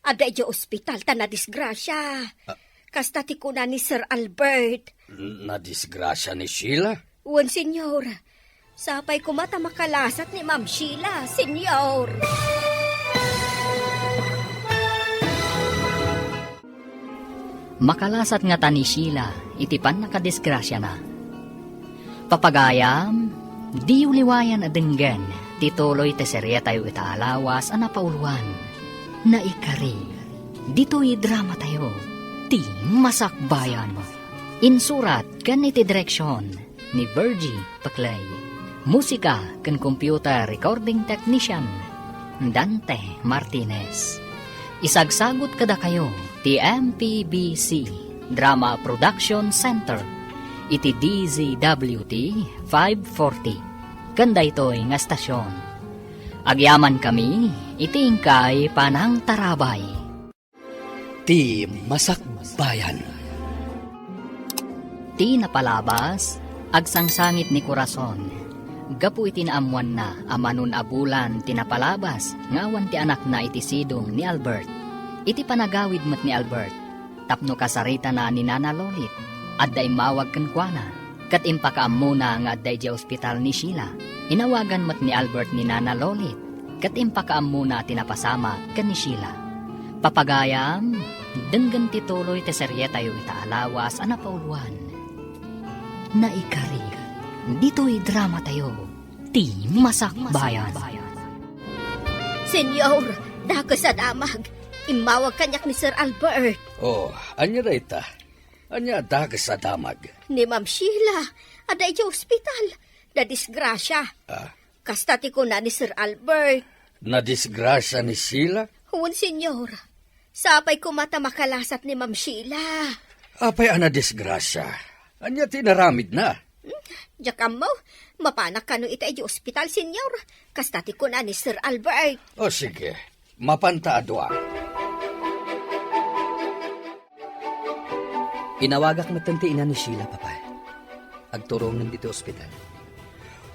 Adda idiay ospital ta nadisgrasia. Ah. Kasta ti kuna ni Sir Albert. Nadisgrasia ni Sheila? Wen, senyor. Sapay koma ta makalasat ni Ma'am Sheila, senyor. Makalasat ngata ni Sheila iti pannakadisgrasiana. Papagayam, diyo liwayan a denggen ti tuloy ti serietayo ita a lawas a napauluan. Naikari, ditoy dramatayo, Ti Masakbayan. Insurat ken iti direksion ni Virgie Paclay. Musika ken computer recording technician, Dante Martinez. Isagsagut kadakayo ti M P B C Drama Production Center iti D Z W T five forty. Ken daytoy nga estasion, agyamankami iti inkay panangtarabay. Ti Masakbayan. Ti napalabas, agsangsangit ni Corazon gapu iti naammoanna a manon a bulan ti napalabas nga awan ti anakna iti sidong ni Albert. Iti panagawid met ni Albert, tapno kasaritana ni Nana Lolit, adda immawag kenkuana. Ket impakaammona nga adda idiay ospital ni Sheila. Inawagan met ni Albert ni Nana Lolit, ket impakaammona ti napasamak ken ni Sheila. Papagayam, denggen ti tuloy ti serietayo ita a lawas a napauluan. Naikari, ditoy dramatayo, Ti Masakbayan. Senyor, dakes a damag. Immawag kaniak ni Sir Albert. Oh, ania dayta? Ania a dakes a damag? Ni Ma'am Sheila, adda idiay ospital. Nadisgrasia. Ah? Kasta ti kuna ni Sir Albert. Nadisgrasia ni Sheila? Wen, senyor. Sapay koma ta makalasat ni Ma'am Sheila. Apay a nadisgrasia? Ania ti inaramidna? Hmm, diak ammo. Mapanak kano ita idiay ospital, senyor. Kasta ti kuna ni Sir Albert. O, sige. Mapanta a dua. Inawagak metten ti ina ni Sheila, Papa. Agturongnen ditoy ospital.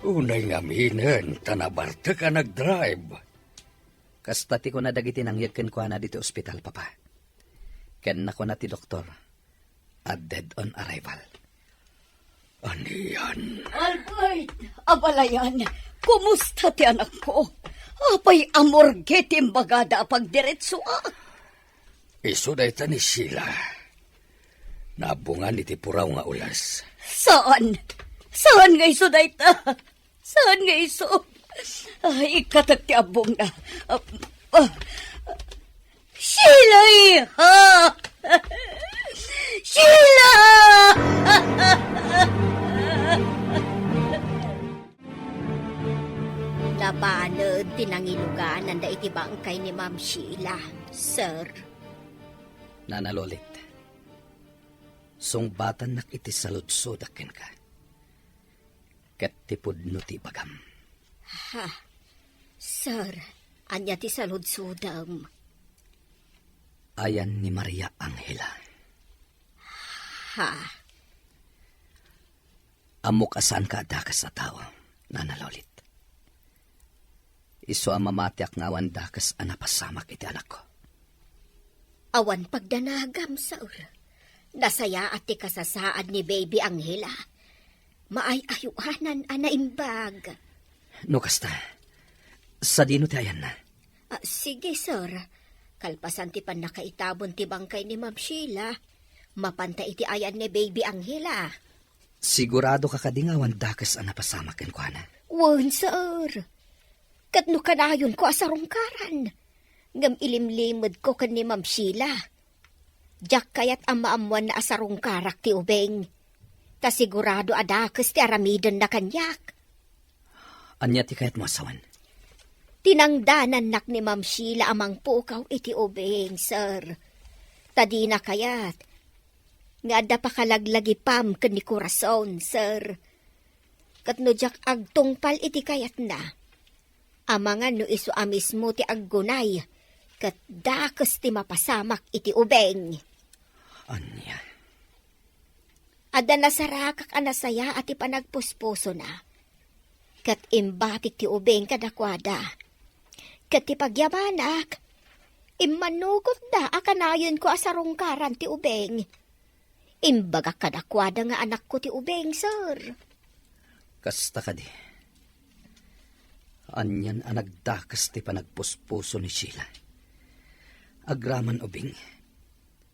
Unay ngaminen ta nabartek a nagdrive. Kasta ti kuna dagiti nangyeg kenkuana ditoy ospital, Papa. Ken nakuna ti doktor a dead on arrival. Anian? Albert, abalayan, kumusta ti anakko? Apay a morgue ti imbagada a pagdiretsoak? Isu dayta ni Sheila. Naabungan iti puraw nga ules. Saan? Saan nga isu dayta? Saan nga isu? Ay, ikkatak ti abbongna. Ah, ah. Sheila, iha! Sheila! Nabaned ti nangilugananda iti bangkay ni Ma'am Sheila, sir. Nana Lolit, sungbatannak iti saludsodak kenka. Ket ti pudno ti ibagam. Ha? Sir, ania ti saludsodem? Ayan ni Maria Angela. Ha? Ammok a saanka a dakes a tao, Nana Lolit. Isu a mamatiak nga awan dakes a napasamak iti anakko. Awan pagdanagam, sir. Nasayaat ti kasasaad ni Baby Angela. Maay-ayoanan a naimbag. No kasta, sadino ti ayanna? Ah, sige, sir. Kalpasan ti pannakaitabon ti bangkay ni Ma'am Sheila, mapanta iti ayan ni Baby Angela. Sigurado ka kadi nga awan dakes a napasamak kenkuana? Wen, sir. Ket no kanayonko a sarungkaran, ngem ilimlimedko ken ni Ma'am Sheila. Diak kayat a maammoanna a sarungkarak ti ubing. Ta sigurado a dakes ti aramidenna kaniak. Ania ti kayatmo a sawen? Tinangdanannak ni Ma'am Sheila a mangpukaw iti ubing, sir. Ta dina kayat nga adda pakalaglagipam ken ni Corazon, sir. Ket no diak agtungpal iti kayatna, amangan no isu a mismo ti aggunay ket dakes ti mapasamak iti ubing. Ania? Adda nasarakak a nasayaat ti panagpuspusona. Ket imbatik ti ubing kadakuada. Ket ti pagyamanak, immannugotda a kanayonko a sarungkaran ti ubing. Imbagak kadakuada nga anakko ti ubing, sir. Kasta kadi. Anian a nagdakes ti panagpuspuso ni Sheila. Agraman ubing,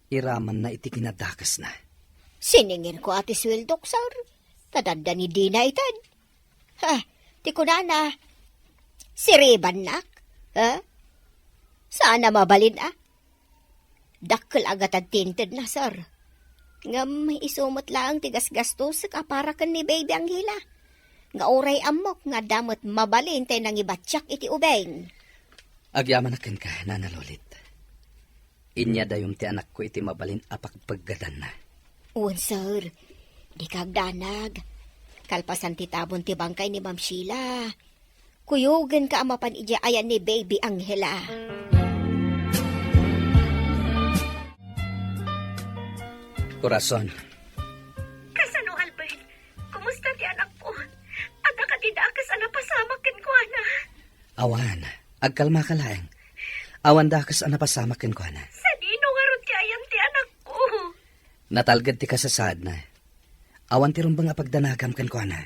iramanna iti kinadakesna. Sininginko a ti sueldok, sir. Ta dandani dina ited. Ha, ti kunana, siribannak? Ha? Saan a mabalin, a? Dakkel a gatad ti intedna, sir. Ngem isu met laeng ti gasgastosek a para ken ni Baby Angela. Nga uray ammok nga adda met mabalin tay nangibatiak iti ubing. Agyamanak kenka, Nana Lolit. Inyadayom ti anakko iti mabalin a pagpeggedanna. Wen, sir. Dika agdanag. Kalpasan ti tabon ti bangkay ni Ma'am Sheila, kuyogenka a mapan idiay ayan ni Baby Angela. Corazon. Kasano, Albert? Kumusta ti anakko? Adda kadi dakes a napasamak kenkuana? Awan. Agkalmaka laeng. Awan dakes a napasamak kenkuana. Sadino ngarud ti ayan ti anakko? Natalged ti kasasaadna. Awan ti rumbeng a pagdanagam kenkuana.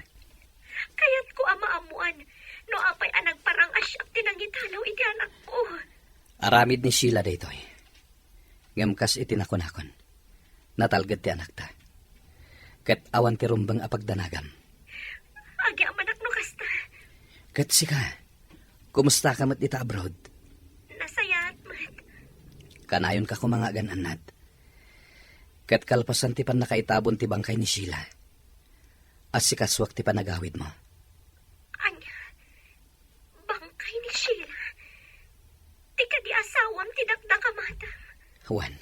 Kayatko a maammoan no apay a nagparang-asiak ti nangitalaw iti anakko. Aramid ni Sheila daytoy. Ngem kas iti nakunakon, natalged ti anakta. Ket awan ti rumbeng a pagdanagam. Agyamanak no kasta. Ket sika, kumustaka met dita abroad? Nasayaat met. Kanayonka koma nga agan-annad. Ket kalpasan ti pannakaitabon ti bangkay ni Sheila, assikasuak ti panagawidmo. Ania? Bangkay ni Sheila? Ti kadi asawam ti dakdakamatam? Wen,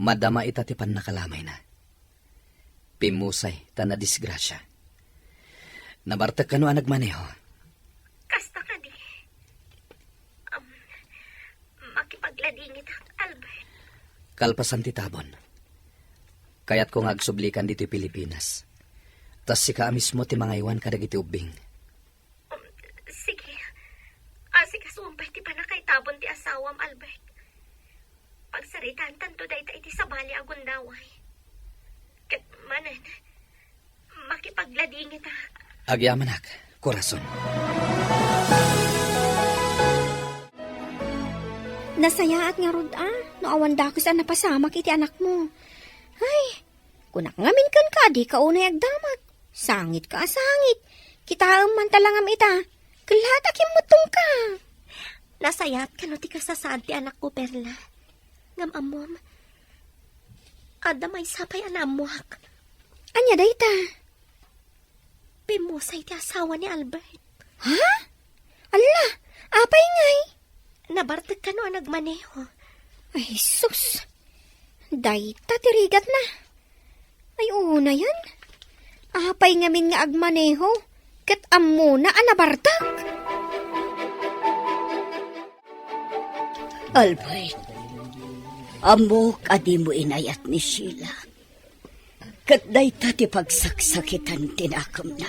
madama ita ti pannakalamayna. Pimmusay ta nadisgrasia. Nabartek kano a nagmaneho? Kasta kadi. Am, makipagladingitak, Albert. Kalpasan ti tabon, kayatko nga agsublikan ditoy Pilipinas. Ta sika a mismo ti mangaywan kadagiti ubbing. Um, sige. Asikasuem pay ti pannakaitabon ti asawam, Albert. Pagsaritaantanto dayta iti sabali a gundaway. Ket manen, Ladingitak. Agyamanak, korason. Nasayaat ngarud a, no awan dakes a napasamak iti anakmo. Ay, kunak ngamin kenka a dika unay agdamag. Sangit ka a sangit. Kitaem man ta langam ita. Kellaat a kimmuttongka. Nasayaat kano ti kasasaan ti anakko, Perla. Ngem ammom, adda maysa pay a naammoak. Ania dayta? Pimmusay ti asawa ni Albert. Ha? Alla, apay ngay? Nabartek kano a nagmaneho. Ay, sus. Dayta ti rigatna. Ay, unayen. Apay ngamin nga agmaneho, ket ammona a nabartek? Albert, ammok a dimo inayat ni Sheila. Ket dayta ti pagsaksakitan ti nakemna.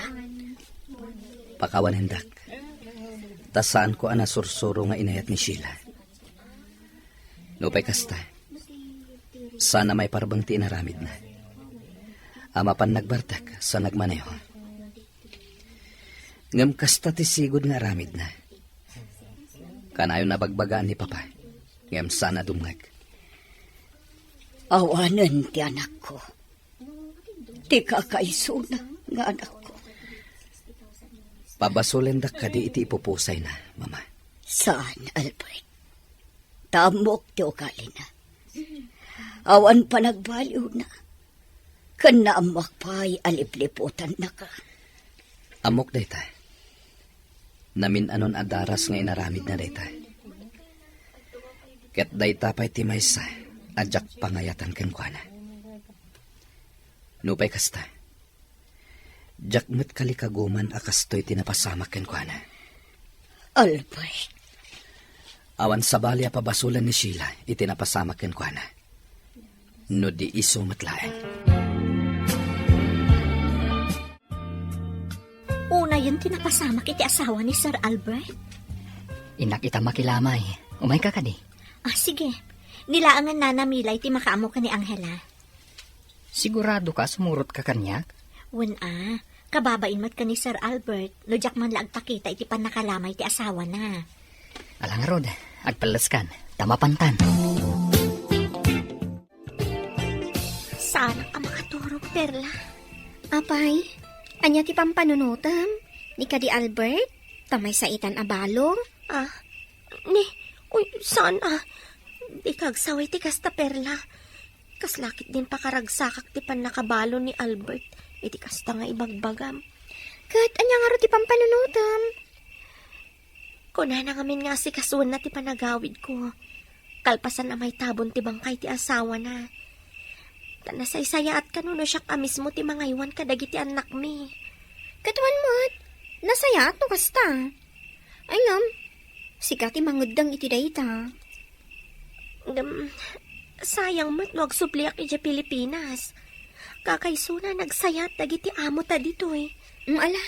Pakawanendak. Ta saanko a nasursuro nga inayat ni Sheila. Nupay kasta, saan a maiparbeng ti inaramidna. A mapan nagbartek sa nagmaneho. Ngem kasta ti sigud nga aramidna. Kanayon a bagbagaan ni Papa, ngem saan a dumngeg. Awanen ti anakko. Ti kakaisuna nga anakko. Pabasolendak kadi iti ipupusayna, Mama? Saan, Albert. Ta ammok ti ugalina. Awan panagbaliwna. Ken naammoak pay a lipliputannaka. Ammok dayta. Namin-anon a daras nga inaramidna dayta. Ket dayta pay ti maysa a diak pangayatan kenkuana. Nupay kasta, diak met kalikaguman a kastoy ti napasamak kenkuana. Albert. Awan sabali a pabasolen ni Sheila iti napasamak kenkuana. No di isu met laeng. Unayen ti napasamak iti asawa ni Sir Albert? Innak ita makilamay. Umayka kadi? Ah, sige. Ni laengen Nana Mila ti makaammo ken ni Angela. Sigurado ka a sumurot ka kaniak? Wen a, kababain met ken ni Sir Albert no diak man la agpakita iti pannakalamay ti asawana. Ala ngarud, agpelleskan, ta mapantan. Saanak a makaturog, Perla. Apay, ania ti pampanunotem? Ni kadi Albert, ta maysa itan a balo? Ah, ni, uy, saan a. Dika agsaway ti kasta, Perla. Kasla ketdin pakaragsakak ti pannakabalo ni Albert iti kasta nga ibagbagam. Ket ania ngarud ti pampanunotem? Kunana ngamin nga asikasuenna ti panagawidko. Kalpasan a maitabon ti bangkay ti asawana. Ta nasaysayaat kano no siak a mismo ti mangaywan kadagiti annakmi. Ket wen met, nasayaat no kasta. Ay ngem, sika ti mangeddeng iti dayta. Ngem, sayang met no agsubliak idiay Pilipinas. Kakaisuna, nagsayat dagiti amota ditoy. Mm, ala,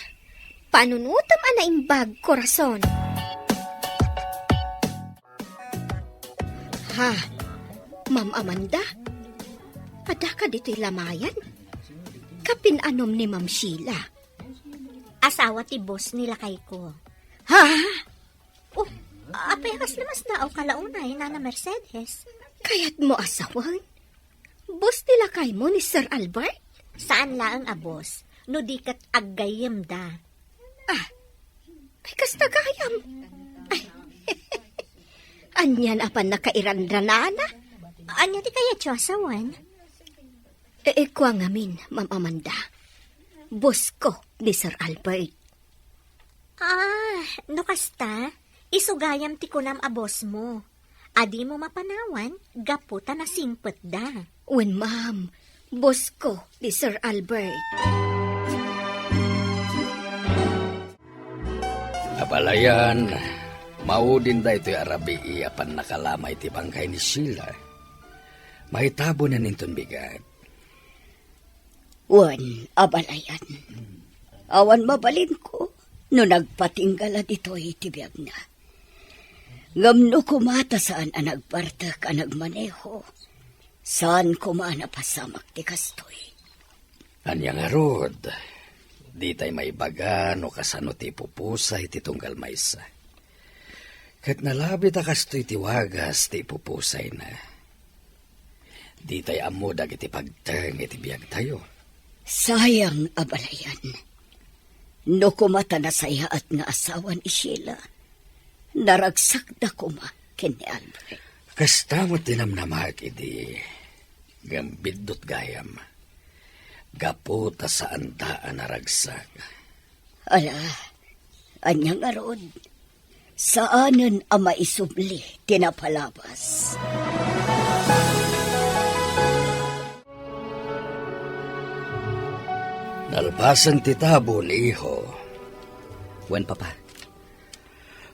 panunotem a naimbag, korason. Ha, Ma'am Amanda? Adda ka ditoy lamayan? Kapin-anom ni Ma'am Sheila? Asawa ti boss ni lakayko. Ha? Oh, apay a kasla masdaaw ka la unay, Nana Mercedes? Kayatmo a sawen? Boss ti lakaymo ni Sir Albert? Saan laeng a boss, no di ket aggayyemda. Ah, ay, kasta gayam. Ay, anian a pannakairanranana? Ania ti kayatyo a sawen? E, e, kua ngamin, Ma'am Amanda. Boss ko ni Sir Albert. Ah, no kasta, isu gayam ti kunam a boss mo. A dimo mapanawan gapu ta nasingpetda. Wen, ma'am, boss ko ni Sir Albert. Abalayan, maudin daytoy a rabii a pannakalamay ti bangkay ni Sheila. Maitabonen inton bigat. Wen, abalayan. Awan mabalinko no nagpatingga la ditoy ti biagna. Ngem no koma ta saan a nagbartek a nagmaneho, saan koma a napasamak ti kastoy. Ania ngarud? Ditay maibaga no kasano ti ipupusay ti tunggal maysa. Ket nalabit a kastoy ti wagas ti ipupusayna. Ditay ammo dagiti pagteng iti biagtayo. Sayang a balayan. No kuma ta nasayaat nga asawa ni Sheila, naragsakda kuma ken ni Albert. Kasta met ti namnamak idi, ngem biddut gayam. Gapu ta saanda a naragsak. Ala, ania ngarud? Saanen a maisubli ti napalabas. Nalpasen ti tabo ni Iho. Wen, Papa.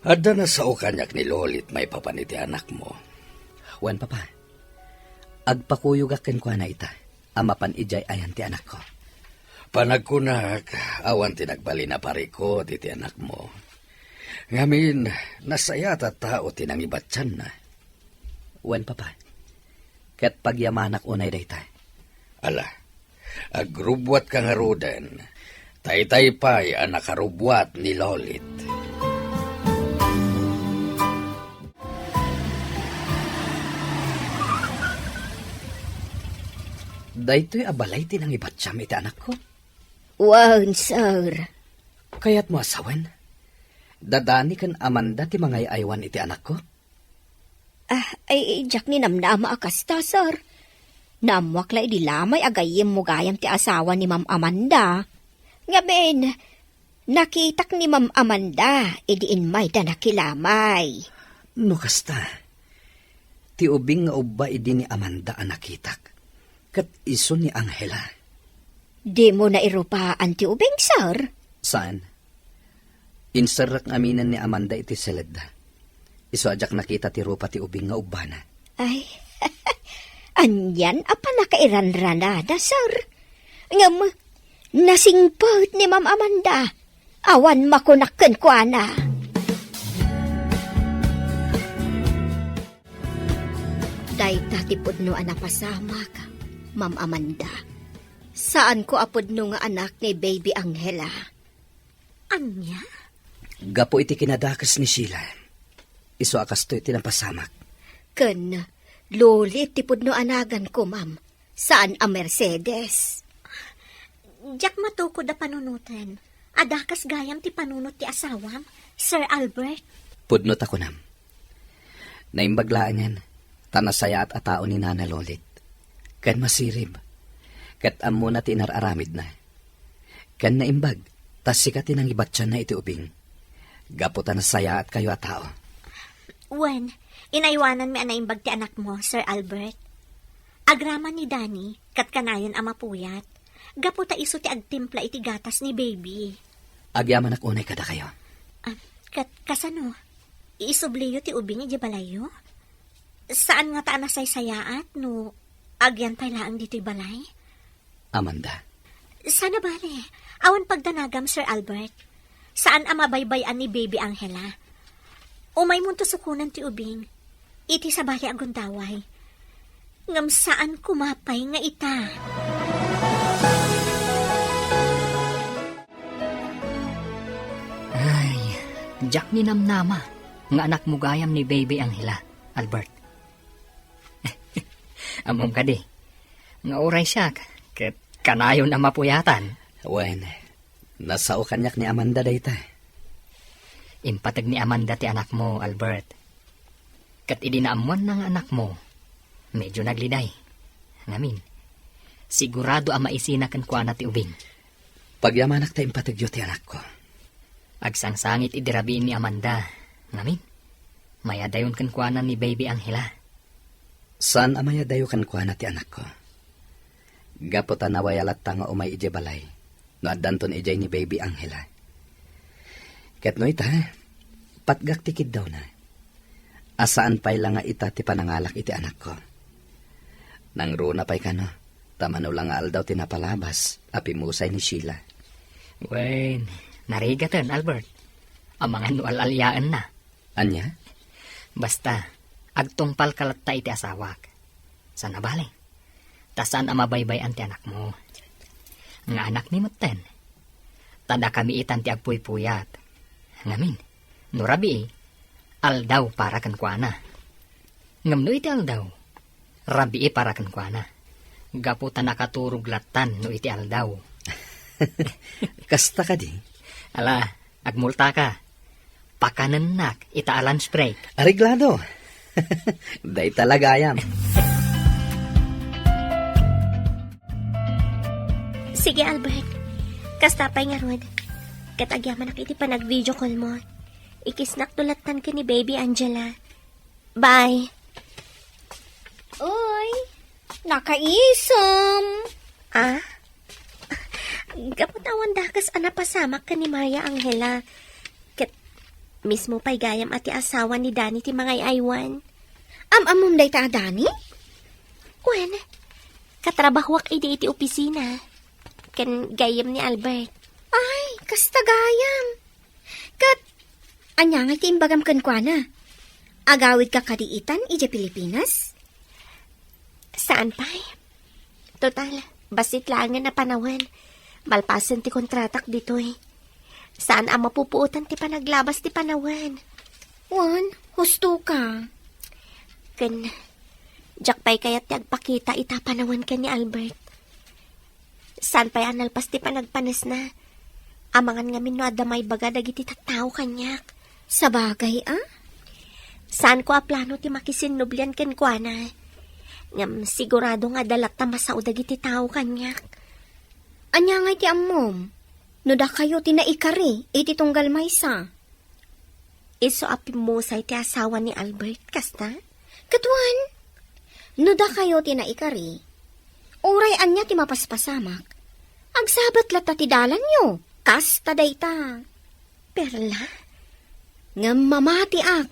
Adda nasao kaniak ni Lolit maipapan iti anakmo. Wen, Papa. Agpakuyogak kenkuana ita a mapan idiay ayan ti anakko. Panagkunak, awan ti nagbalin a parikut iti anakmo. Ngamin, nasayaat a tao ti nangibatianna. Wen, Papa. Ket pagyamanak unay dayta. Ala, agrubbuatka ngaruden. Taytay pay a nakarubbuat ni Lolit. Daytoy a balay ti nangibatiam iti anakko? Wen, sir. Kayatmo a sawen? Da Dani ken Amanda ti mangay-aywan iti anakko? Ah, ay, diak ninamnama a kasta, sir. Naammoak la idi lamay a gayyemmo gayam ti asawa ni Ma'am Amanda. Ngamin, nakitak ni Ma'am Amanda idi immayda nakilamay. No kasta, ti ubing nga ubba idi ni Amanda a nakitak, ket isu ni Angela. Dimo nairupaan ti ubing, sir? Saan. Inserrek ngaminen ni Amanda iti seledda. Isu a diak nakita ti rupa ti ubing nga ubbana. Ay, anian a pannakairanranada, sir? Ngem, nasingpet ni Ma'am Amanda. Awan makunak kenkuana. Dayta ti pudno a napasamak, Ma'am Amanda. Saanko a pudno nga anak ni Baby Angela. Ania? Gapu iti kinadakes ni Sheila. Isu a kastoy ti napasamak. Ken Lolit ti pudno a naganko, ma'am. Saan a Mercedes. Diak matukod a panunoten. Adda kas gayam ti panunot ti asawam, Sir Albert. Pudno ta kunam. Naimbag laengen, ta nasayaat a tao ni Nana Lolit. Ken masirib. Ket ammona ti inar-aramidna. Ken naimbag, ta sika ti nangibatianna iti ubing. Gapu ta nasayaatkayo a tao. Wen, inaywananmi a naimbag ti anakmo, Sir Albert. Agraman ni Danny, ket kanayon a mapuyat. Gapu ta isu ti agtimpla iti gatas ni Baby. Agyamanak unay kadakayo. Ah, ket kasano? Isubliyo ti ubing idiay balayyo? Saan ngata a nasaysayaat no agyan pay laeng ditoy balay? Amanda. Saan a bale, awan pagdanagam, Sir Albert. Saan a mabaybay-an ni Baby Angela. Umaymonto sukonen ti ubing. Iti sabali a gundaway. Ngem saan koma pay nga ita. Ay, diak ninamnama nga anakmo gayam ni Baby Angela, Albert. Ammom kadi, nga uray siak, ket kanayon a mapuyatan. Wen, nasao kaniak ni Amanda dayta. Impateg ni Amanda ti anakmo, Albert. Ket idi naammoanna nga anakmo, medyo nagliday. Ngamin, sigurado a maisina kenkuana ti ubing. Pagyamanak ta impategyo ti anakko. Agsangsangit idi rabiin ni Amanda. Ngamin, mayadayon kenkuana ni Baby Angela. Saan a mayadayo kenkuana ti anakko. Gapu ta nawaya latta nga umay idiay balay no addanton idiay ni Baby Angela. Ket no ita, patgak ti kiddawna. A saan pay la nga ita ti panangalak iti anakko. Nangruna pay kano, ta mano la nga aldaw ti napalabas a pimmusay ni Sheila. Wen, narigaten, Albert. Amangan no al-aliaenna. Ania? Basta, agtungpalka latta iti asawak. Saan a bale. Ta saan a mabaybay-an ti anakmo. Nga anakmi metten. ta dakami itan ti agpuypuyat. Ngamin, no rabii, aldaw para kenkuana. Ngem no iti aldaw, rabii para kenkuana. Gapu ta nakaturog lattan no iti aldaw. Kasta kadi? Ala, agmultaka. Pakanennak ita a lunch break. Areglado. Dayta la gayam. Sige, Albert. Kasta pay ngarud. Ket agyamanak iti panag-video call mo. Ikisnak to lattan ken ni Baby Angela. Bye. Uy, nakaisem. Ah? Gapu ta awan dakes a napasamak ken ni Maria Angela. Ket mismo pay gayam a ti asawa ni Danny ti mangay-aywan. Am-ammom dayta a Danny? Wen, katrabahuak idi iti opisina. Ken gayyem ni Albert. Ay, kasta gayam. Ket, ania ngay ti imbagam kenkuana? Agawidka kadi itan idiay Pilipinas? Saan pay. Total, bassit laengen a panawen. Malpasen ti kontratak ditoy. Saan a mapupuotan ti panaglabas ti panawen. Wen, husto ka. Ken, diak pay kayat ti agpakita ita panawen ken ni Albert. Saan pay a nalpas ti panagpanesna. Amangan ngamin no adda maibaga dagiti tattao kaniak. Sabagay a? Saanko a plano ti makisinnublian kenkuana. Ngem sigurado nga adda latta masao dagiti tao kaniak. Ania ngay ti ammom? No dakayo ti naikari iti tunggal maysa? Isu a pimmusay ti asawa ni Albert, kasta? Ket wen, no dakayo ti naikari, uray ania ti mapaspasamak, agsabat latta ti dalanyo, kasta dayta. Perla? Ngem mamatiak,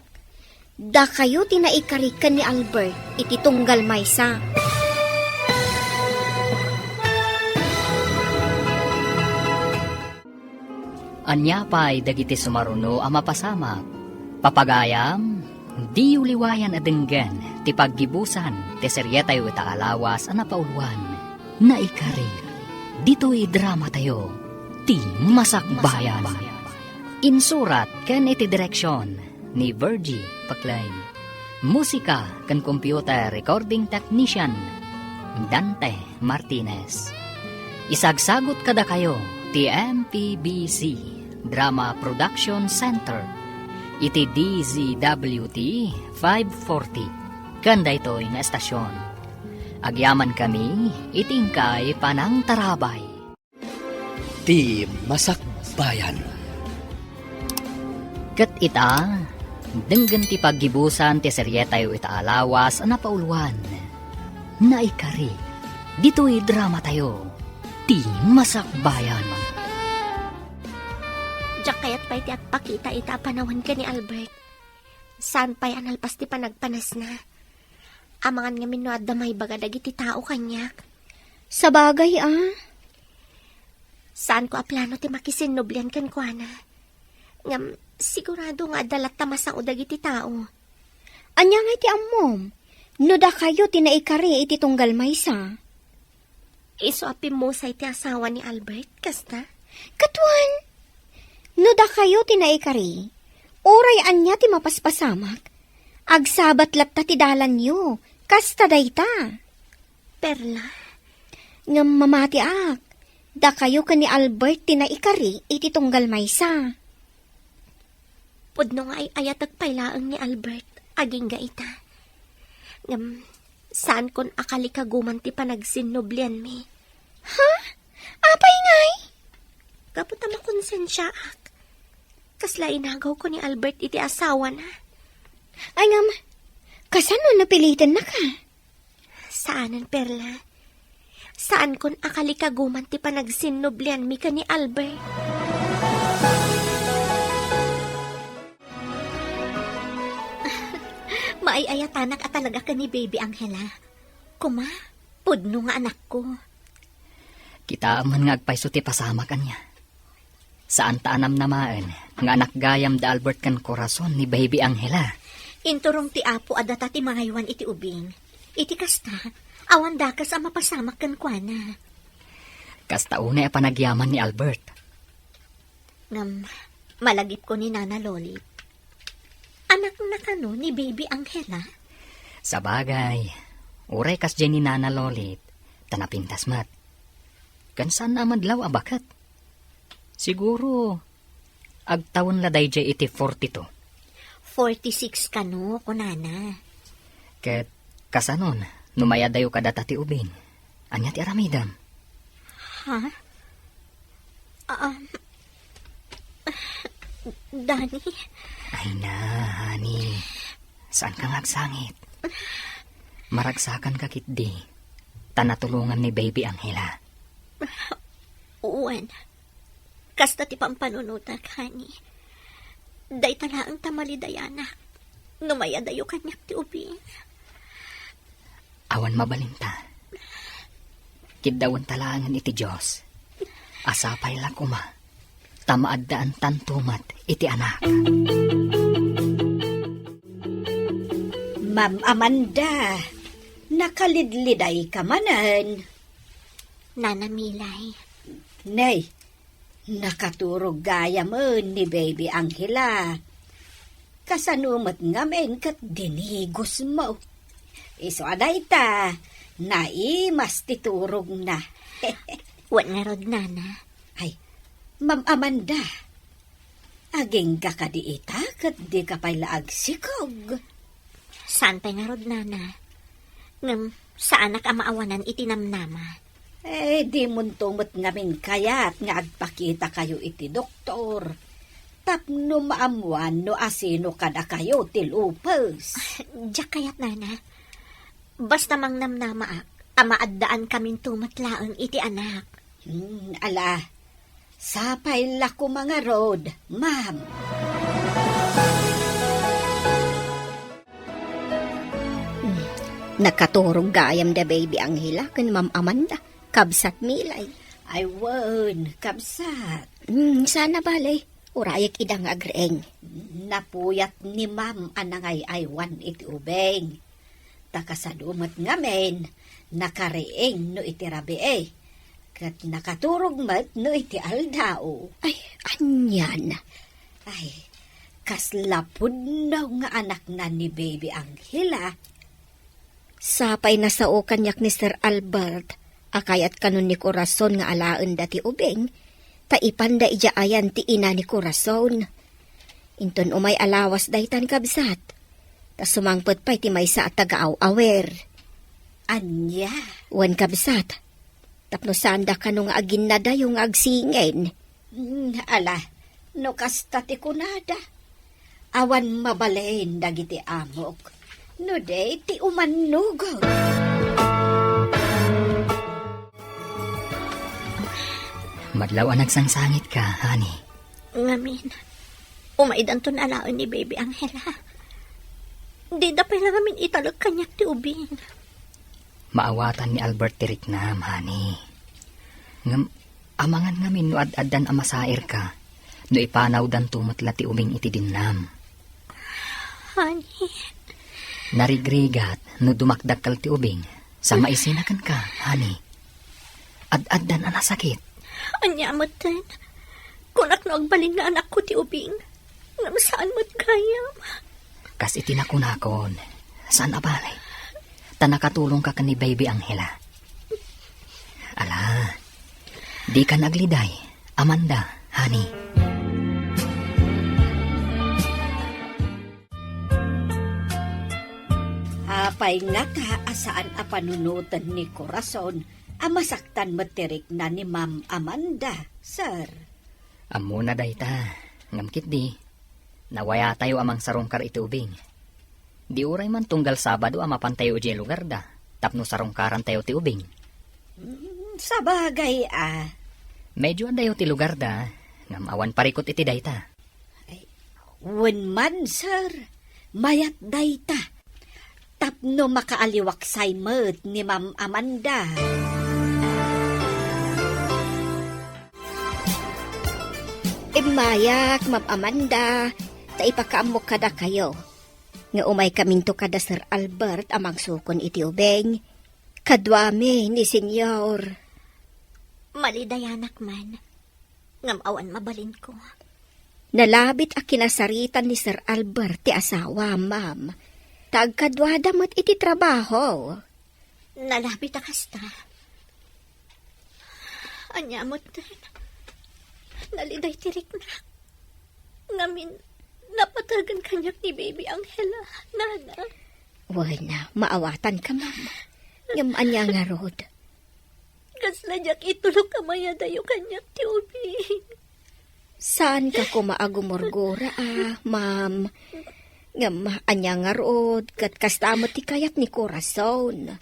dakayo ti naikari ken ni Albert iti tunggal maysa. Ania pay dagiti sumaruno a mapasamak? Papagayam, diyo liwayan a denggen ti paggibusan ti serietayo ita a lawas a napauluan, Naikari. Ditoy dramatayo, Ti Masakbayan. Insurat ken iti direksion ni Virgie Paclay. Musika ken computer recording technician, Dante Martinez. Isagsagut kadakayo ti M P B C Drama Production Center iti D Z W T five forty ken daytoy nga estasion. Agyamankami iti inkay panangtarabay. Ti Masakbayan. Ket ita, denggen ti paggibusan ti serietayo ita a lawas a napauluan, Naikari. Ditoy dramatayo, Ti Masakbayan. Diak kayat pay ti agpakita ita a panawen ken ni Albert. Saan pay a nalpas ti panagpanasna. Amangan ngamin no adda maibaga dagiti tao kaniak. Sabagay a. Saanko a plano ti makisinnublian kenkuana. Ngem sigurado nga adda latta masao dagiti tao. Ania ngay ti ammom? No dakayo ti naikari iti tunggal maysa. Isu a pimmusay ti asawa ni Albert, kasta? Ket wen, no dakayo ti naikari, uray ania ti mapaspasamak, agsabat latta ti dalanyo, kasta dayta. Perla? Ngem mamatiak, dakayo ken ni Albert ti naikari iti tunggal maysa. Pudno nga ay-ayatek pay laeng ni Albert, agingga ita. Ngem, saankon a kalikaguman ti panagsinnublianmi. Ha? Apay ngay? Gapu ta makonsensiaak. Kasla inagawko ni Albert iti asawana. Ay ngem, kasano no pilitennaka? Saanen, Perla. Saankon a kalikaguman ti panagsinnublianmi ken ni Albert. Maay-ayatanak a talaga ken ni Baby Angela. Kuma, pudno nga anakko. Kitaem man nga agpayso ti pasamak, ania. Saan ta a namnamaen nga anak gayam da Albert ken Corazon ni Baby Angela. Inturong ti Apo a data ti mangaywan iti ubing. Iti kasta, awan dakes a mapasamak kenkuana. Kasta unay a panagyaman ni Albert. Ngem, malagipko ni Nana Lolit. Anakna kano ni Baby Angela? Sabagay, uray kasdiay ni Nana Lolit, ta napintas met. Ken saanna a madlaw a baket. Siguro, agtawen la daydiay iti forty-two. Forty-six kano, kunana. Ket kasanon, no mayadayo kadata ti ubing? Ania ti aramidem? Ha? Um, Danny? Ay na, honey. Saanka nga agsangit? Maragsakanka ketdi, ta natulongan ni Baby Angela. Wen, kasta ti pampanunotak, honey. Dayta laeng ta malidayanak no mayadayo kaniak ti ubing. Awan mabalinta. Kiddawenta laengen iti Dios a sapay la koma ta maaddaantanto met iti anak. Ma'am Amanda, nakalidlidayka manen. Nana Milay. Nay, nakaturog gayamen ni Baby Angela. Kasano met ngamin ket dinigos mo? Isu a dayta, naimas ti turogna. Wen ngarud, Nana. Ay, Ma'am Amanda, agingga kadi ita ket dika pay la agsikog? Saan pay ngarud, Nana. Ngem saanak a maawanan iti namnama. Eh, dimonto met ngamin kayat nga agpakitakayo iti doktor tapno maammoan no asino kadakayo ti lupus. Diak kayat, Nana. Basta mangnamnamaak a maaddaankaminto met laeng iti anak. Hmm, ala, sapay la koma ngarud, ma'am. Hmm, nakaturog gayam da Baby Angela ken Ma'am Amanda, kabsat Milay. Ay wen, kabsat. Hmm, saan a bale, urayek ida nga agriing. Napuyat ni Ma'am a nangay-aywan iti ubing. Ta kasano met ngamin, nakariing no iti rabii, ket nakaturog met no iti aldaw. Ay, anian? Ay, kasla pudno nga anakna ni Baby Angela. Sapay nasao kaniak ni Sir Albert a kayat kanon ni Corazon nga alaenda ti ubing, ta ipanda idiay ayan ti ina ni Corazon. Inton umay a lawas daytan, kabsat, ta sumangpet pay ti maysa a taga-aw-awer. Ania? Wen, kabsat, tapno saanda kano nga aginnadayo nga agsingin. Hmm, ala, no kasta ti kunada, awan mabalin dagiti amok no di ti umannugog. Madlaw a nagsangsangitka, honey. Ngamin, umaydanton alaen ni Baby Angela. Dida pay la ngamin italek kaniak ti ubing. Maawatan ni Albert ti riknam, honey. Ngem, amangan ngamin no ad-addan a masairka no ipanawdanto met la ti ubing iti dinnam. Honey. Narigrigat no dumakdakkel ti ubing sa maisina kenka, honey. Ad-addan a nasakit. Ania metten? Kunak no agbalin nga anakko ti ubing, ngem saan met gayam. Kas iti nakunakon, saan a bale. Ta nakatulongka ken ni Baby Angela. Ala, dikan agliday, Amanda, honey. Apay ngata a saan a panunoten ni Corazon a masaktan met ti rikna ni Ma'am Amanda, sir? Ammona dayta, ngem ketdi, nawayatayo a mangsarungkar iti ubing. Di uray man tunggal Sabado a mapantayo idiay lugarda tapno sarungkarantayo ti ubing. Mm, sabagay a. Medyo adayo ti lugarda, ngem awan parikut iti dayta. Ay, wen man, sir. Mayat dayta. Tapno makaaliwaksay met ni Ma'am Amanda. Immayak, Ma'am Amanda, ta ipakaammok kadakayo nga umaykaminto kada Sir Albert a mangsukon iti ubing. Kaduami ni Senyor. Malidayanak man. Ngem awan mabalinko. Nalabit a kinasaritan ni Sir Albert ti asawa, ma'am. Ta agkaduada met iti trabaho. Nalabit a kasta. Ania met ten? Naliday ti riknak. Ngamin, napategen kaniak ni Baby Angela, nana. Wen, maawatanka, ma'am. Ngem ania ngarud? Kasla diak itulok a mayadayo kaniak ti ubing. Saanka koma a gumurgura, a, ma'am. Ngem ania ngarud, ket kasta met ti kayat ni Corazon.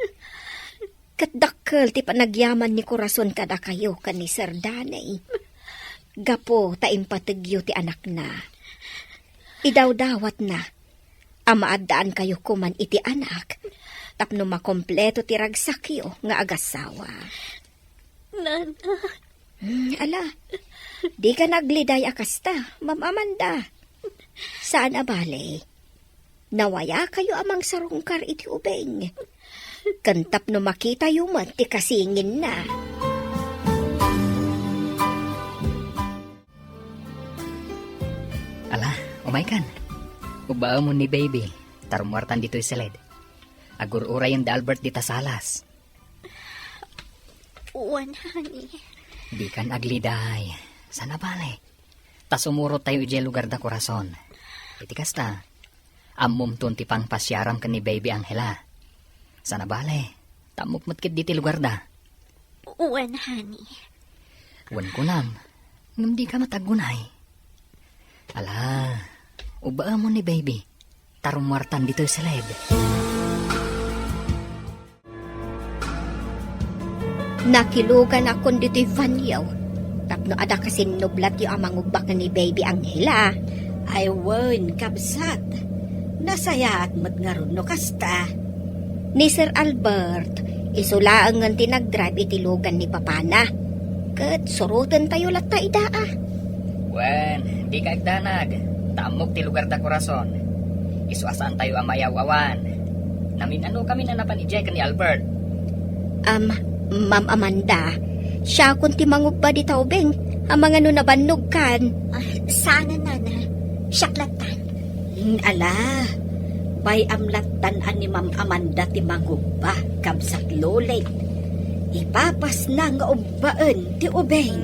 Ket dakkel ti panagyaman ni Corazon kadakayo ken ni Sir Danny. Gapu ta impategyo ti anakna. Idawdawatna a maaddaankayo koman iti anak tapno makompleto ti ragsakyo nga agasawa. Nana. Hmm, ala, dika naagliday a kasta, Ma'am Amanda. Saan a bale, nawayakayo a mangsarungkar iti ubing. Ken tapno makitayo met ti kasinginna. Ala, umaykan. Ubbaemon ni Baby, ta rummuartan ditoy siled. Agur-urayen da Albert dita salas. Wen, honey. Dikan agliday. Saan a bale. Ta sumurot tayo idiay lugar da Corazon. Iti kasta, ammomton ti pangpasiaram ken ni Baby Angela. Saan a bale, ta ammok met ketdi ti lugar da. Wen, honey. Wen kunam, ngem dika met aggunay. Ala, ubbaemon ni Baby, ta rummuartan ditoy siled. Nakiluganakon ditoy banio tapno adda kasinnublatyo a mangubba ken ni Baby Angela. Ay wen, kabsat. Nasayaat met ngarud no kasta. Ni Sir Albert, isu laengen ti nagdrive iti lugan ni papana. Ket surotentayo latta ida, a. Wen, dika agdanag, ta ammok ti lugar da Corazon. Isu a saantayo a mayaw-awan. Namin-anokamin a napan idiay ken ni Albert. Am, Ma'am Amanda, siakon ti mangubba dita ubing, amangan no nabannogkan. Ah, saanen, nana. Siak lattan. Hmm, ala, bay-am lattan a ni Ma'am Amanda ti mangubba, kabsat Lolet. Ipapasna nga ubbaen ti ubing.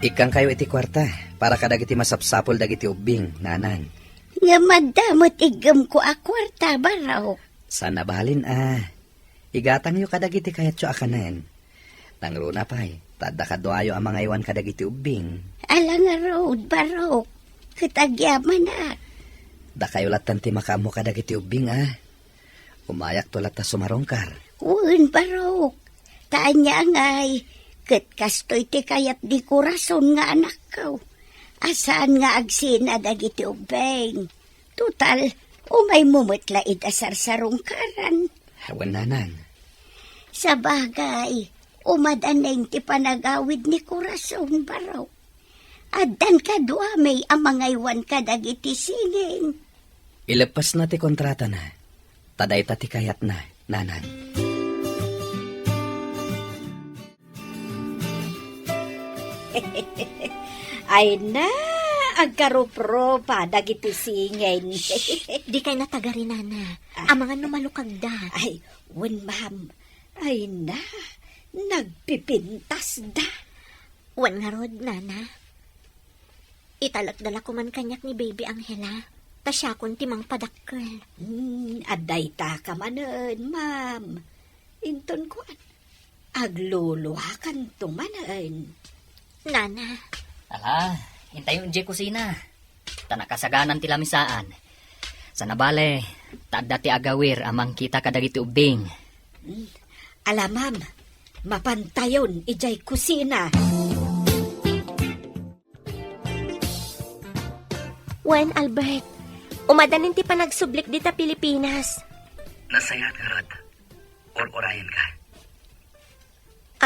Ikkankayo iti kuarta para kadagiti masapsapul dagiti ubbing, nanan. Ngem adda met iggemko a kuarta, Barok. Saan a balin a. Igatangyo kadagiti kayatyo a kanen. Nangruna pay, ta adda kaduayo a mangaywan kadagiti ubbing. Ala ngarud, Barok. Ket agyamanak. Dakayo lattan ti makaammo kadagiti ubbing, a. Umayakto latta sumarungkar. Wen, Barok. Ta ania ngay, ket kastoy ti kayat di Corazon nga anakko. A saan nga agsina dagiti ubbing. Total, umaymo met la ida sarsarungkaran. Wen, nanan. Sabagay, umadanen ti panagawid ni Corazon, Barok. Addan kaduami a mangaywan kadagiti singin. Ileppesna ti kontratana, ta dayta ti kayatna, nanan. Ay na, agkarupropa dagiti singin. Shh! Dikay natagari, nana. Ah. Amangan no malukagda. Ay, wen, ma'am. Ay na, nagpipintasda. Wen ngarud, nana. Italekda la koman kaniak ni Baby Angela, ta siakon ti mangpadakkel. Hmm, adda ita ka manen, ma'am. Inton kuan, agluluakanto manen. Nana. Ala, intayo idiay kusina. Ta nakasaganan ti lamisaan. Saan a bale, ta adda ti agawir a mangkita kadagiti ubbing. Hmm. Ala, ma'am, mapantayon idiay kusina. Wen, Albert, umadanen ti panagsublik dita Pilipinas. Nasayaat ngarud. Ur-urayenka.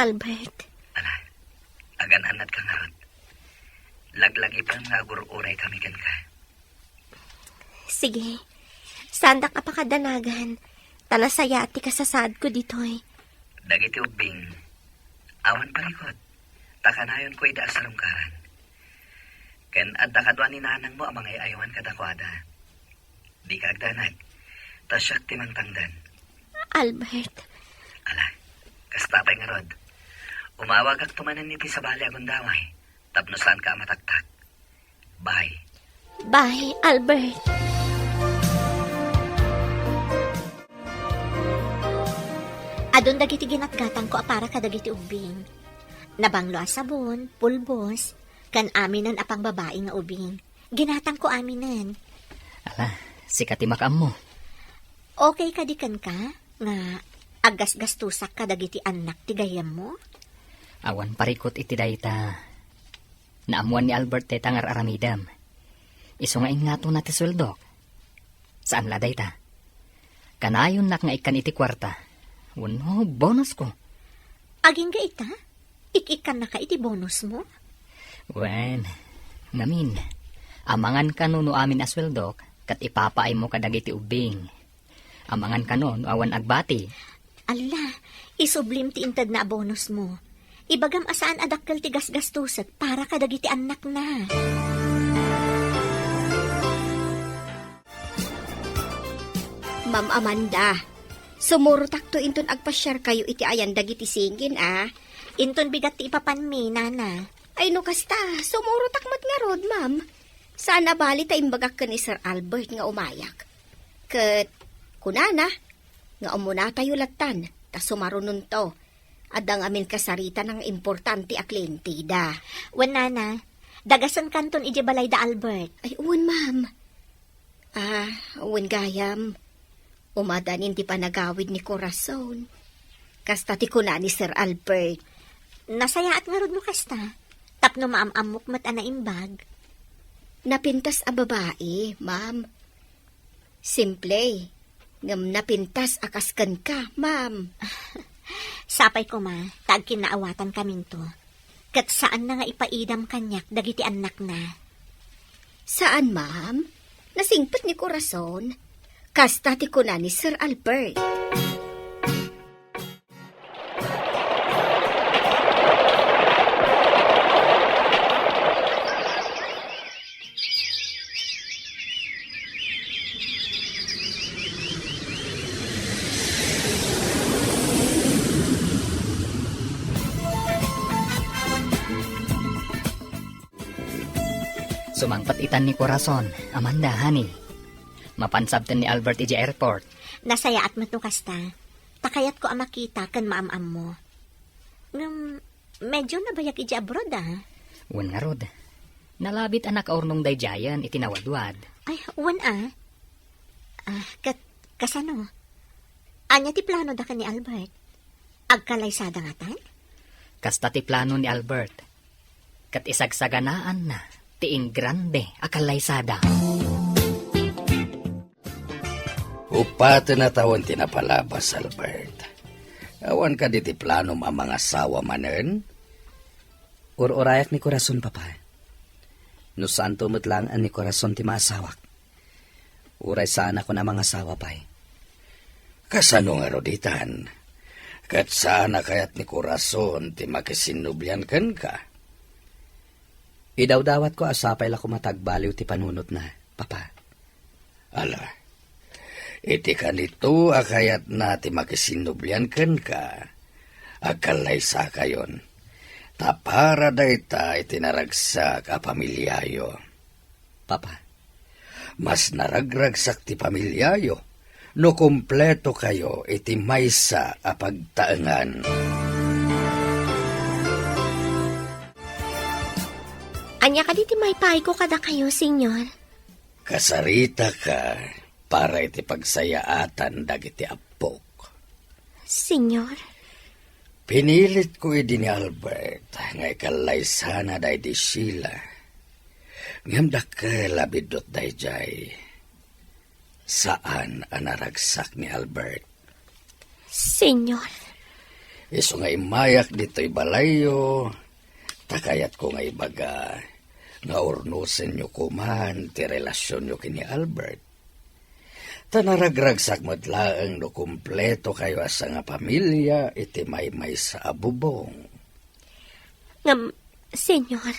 Albert. Ala, agan-annadka ngarud. Laglagipem nga agur-uray kami kenka. Sige. Saandak a pakadanagan, ta nasayaat ti kasasaadko ditoy. Dagiti ubbing, Awan parikut, ta kanayonko ida a sarungkaran. Ken adda kadua ni nanangmo a mangay-ayawan kadakuada. Dika agdanag, ta siak ti mangtangdan. Albert. Ala, kasta pay ngarud. Umawagakto manen iti sabali a gundaway, tapno saanka a mataktak. Bye. Bye, Albert. Adun dagiti ginatgatangko a para kadagiti ubbing. Nabanglo a sabon, pulbos, ken aminen a pangbabai nga ubing. Ginatangko aminen. Ala, sika ti makaammo. Okay kadi kenka nga aggasgastusak kadagiti annak ti gayyemmo? Awan parikut iti dayta. Naammuan ni Albert dayta nga ar-aramidem. Isu nga ingatona ti sueldok. Saan la dayta. Kanayonnak nga ikkan iti kuarta. Wenno bonusko. Agingga ita? Ik-ikkannaka iti bonusmo? Wen, ngamin, amangan kano no amin a sueldok, ket ipapaaymo kadagiti ubbing. Amangan kano no awan agbati. Alla, isublim ti intedna a bonusmo. Ibagam a saan a dakkel ti gasgastusek para kadagiti annakna. Ma'am Amanda, sumurotakto inton agpasiarkayo iti ayan dagiti singin, a? Inton bigat ti ipapanmi, nana. Ay, no kasta, sumurotak met ngarud, ma'am. Saan a bali ta imbagak ken ni Sir Albert nga umayak. Ket kunana nga umunatayo lattan, ta sumarunonto. Adda ngamin kasarita nga importante a klienteda. Wen, nana, dagasenkanton idiay balay da Albert. Ay, wen, ma'am. Ah, wen gayam. Umadanin ti panagawid ni Corazon. Kasta ti kuna ni Sir Albert. Nasayaat ngarud no kasta. Tapno maam-ammok met a naimbag. Napintas a babai, ma'am. Simple, ngem napintas a kas kenka, ma'am. Sapay koma, ta agkinnaawatan kaminto. Ket saanna nga ipaidam kaniak dagiti annakna. Saan, ma'am. Nasingpet ni Corazon. Kasta ti kuna ni Sir Albert. Sumangpet itan ni Corazon, Amanda, honey. Mapan sabten ni Albert idiay airport. Nasayaat met no kasta. Ta kayatko a makita ken maam-ammo. Ngem, medio nabayag idiay abroad, a? Wen ngarud. Nalabit a nakaurnong daydiayen iti nawadwad. Ay, wen, a. Ah, ket, kasano? Ania ti planoda ken ni Albert? Agkallaysada ngatan? Kasta ti plano ni Albert. Ket isagsaganaanna ti ingrande a kallaysada. Uppaten a tawen ti napalabas, Albert. Awan kadi ti planom a mangasawa manen? Ur-urayak ni Corazon, Papa. No saanto met laeng ni Corazon ti maasawak, uray saanakon a mangasawa pay. Kasano ngarud itan? Ket saan a kayat ni Corazon ti makisinnublian kenka? Idawdawatko a sapay la koma ta agbaliw ti panunotna, Papa. Ala, iti kanito a kayatna ti makisinnublian kenka, agkallaysakayon. Ta para dayta iti naragsak a pamiliayo. Papa, mas naragragsak ti pamiliayo no kumpleto kayo iti maysa a pagtaengan. Ania kadi ti maipaayko kadakayo, Senyor? Kasaritaka para iti pagsayaatan dagiti appok. Senyor? Pinilitko idi ni Albert nga ikallaysana daydi Sheila. Ngem dakkel a biddut daydiay. Saan a naragsak ni Albert. Senyor. Isu nga immayak ditoy balayyo, ta kayatko nga ibaga nga urnosenyo koman ti relasionyo ken ni Albert. Ta naragragsak met laeng no kumpleto kayo a sangapamilia iti maymaysa a bubong. Ngem, Señor,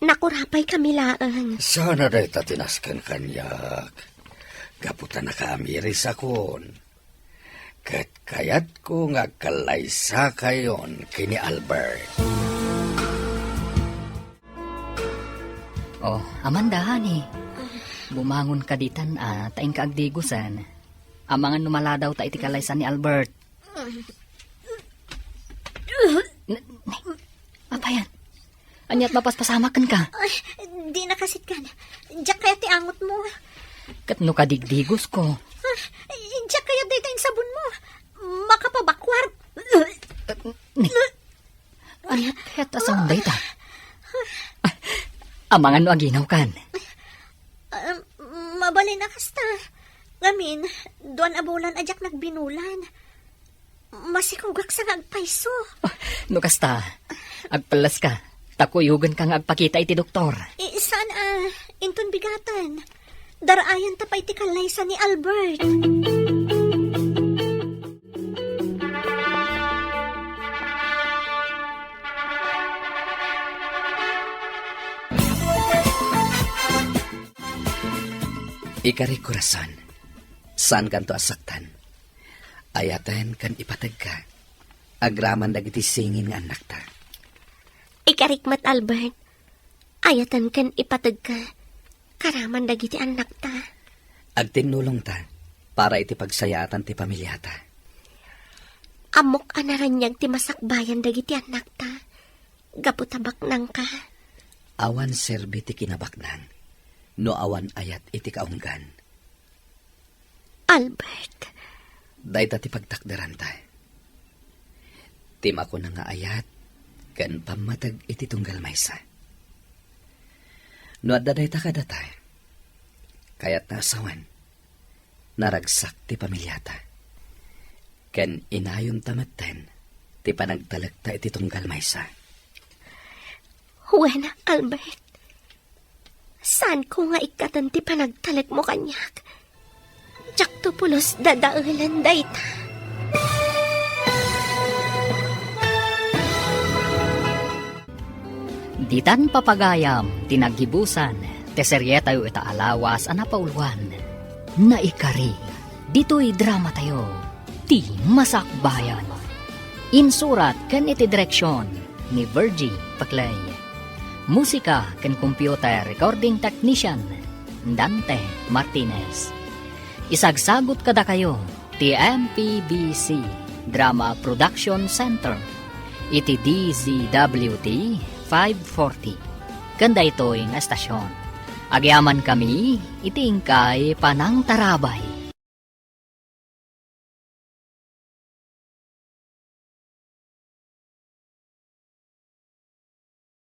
nakurapay kami laeng. Saan a dayta ti nasken kaniak? Gapu ta nakaamirisakon. Ket kayatko nga agkallaysakayon ken ni Albert. Oh, Amanda, honey. Bumangon ka ditan, ah, ta inka agdigosen. Amangan no maladaw ta iti kallaysan ni Albert. N-, n-, Apayan? Ania't mapaspasamak kenka? Ay, di nakasitkan. Diak kayat ti angotmo. Ket no kadigdigosko? Ah, diak kayat dayta insabonmo. Makapabakwar. Ni-, Ania't kayat a saon dayta? Ah, amangan no aginawkan? Ah, mabalin a kasta. Ngamin, duan a bulan a diak nagbinulan. Masikogak sa nga agpayso. Ah, no kasta, agpelleska, ta kuyogenka nga agpakita iti doktor. Eh, saan a, inton bigaten. Daraayanta pay ti kallaysa ni Albert. Ikarik, korason, saankanto a saktan. Ayaten ken ipategka, agraman dagiti singin nga annakta. Ikarik met, Albert, ayaten ken ipategka, karaman dagiti annakta. Agtinnulongta para iti pagsayaatan ti pamiliata. Ammok a naraniag ti masakbayan dagiti annakta, gapu ta baknangka. Awan serbi ti kinabaknang no awan ayat iti kaunggan. Albert. Dayta ti pagtakderanta. Ti makuna nga ayat ken pammateg iti tunggal maysa. No adda dayta kadata, kayatna a sawen, naragsak ti pamiliata. Ken inayonta metten ti panagtalekta iti tunggal maysa. Wen, Albert. Saanko nga ikkaten ti panagtalekmo kaniak. Diakto pulos dadaelen dayta. Ditan papagayam ti naggibusan ti serietayo ita a lawas a napauluan, Naikari. Ditoy dramatayo, Ti Masakbayan. Insurat ken iti direksion ni Virgie Paclay. Musika ken computer recording technician, Dante Martinez. Isagsagut kadakayo ti M P B C Drama Production Center iti D Z W T five forty ken daytoy nga estasion. Agyamankami iti inkay panangtarabay.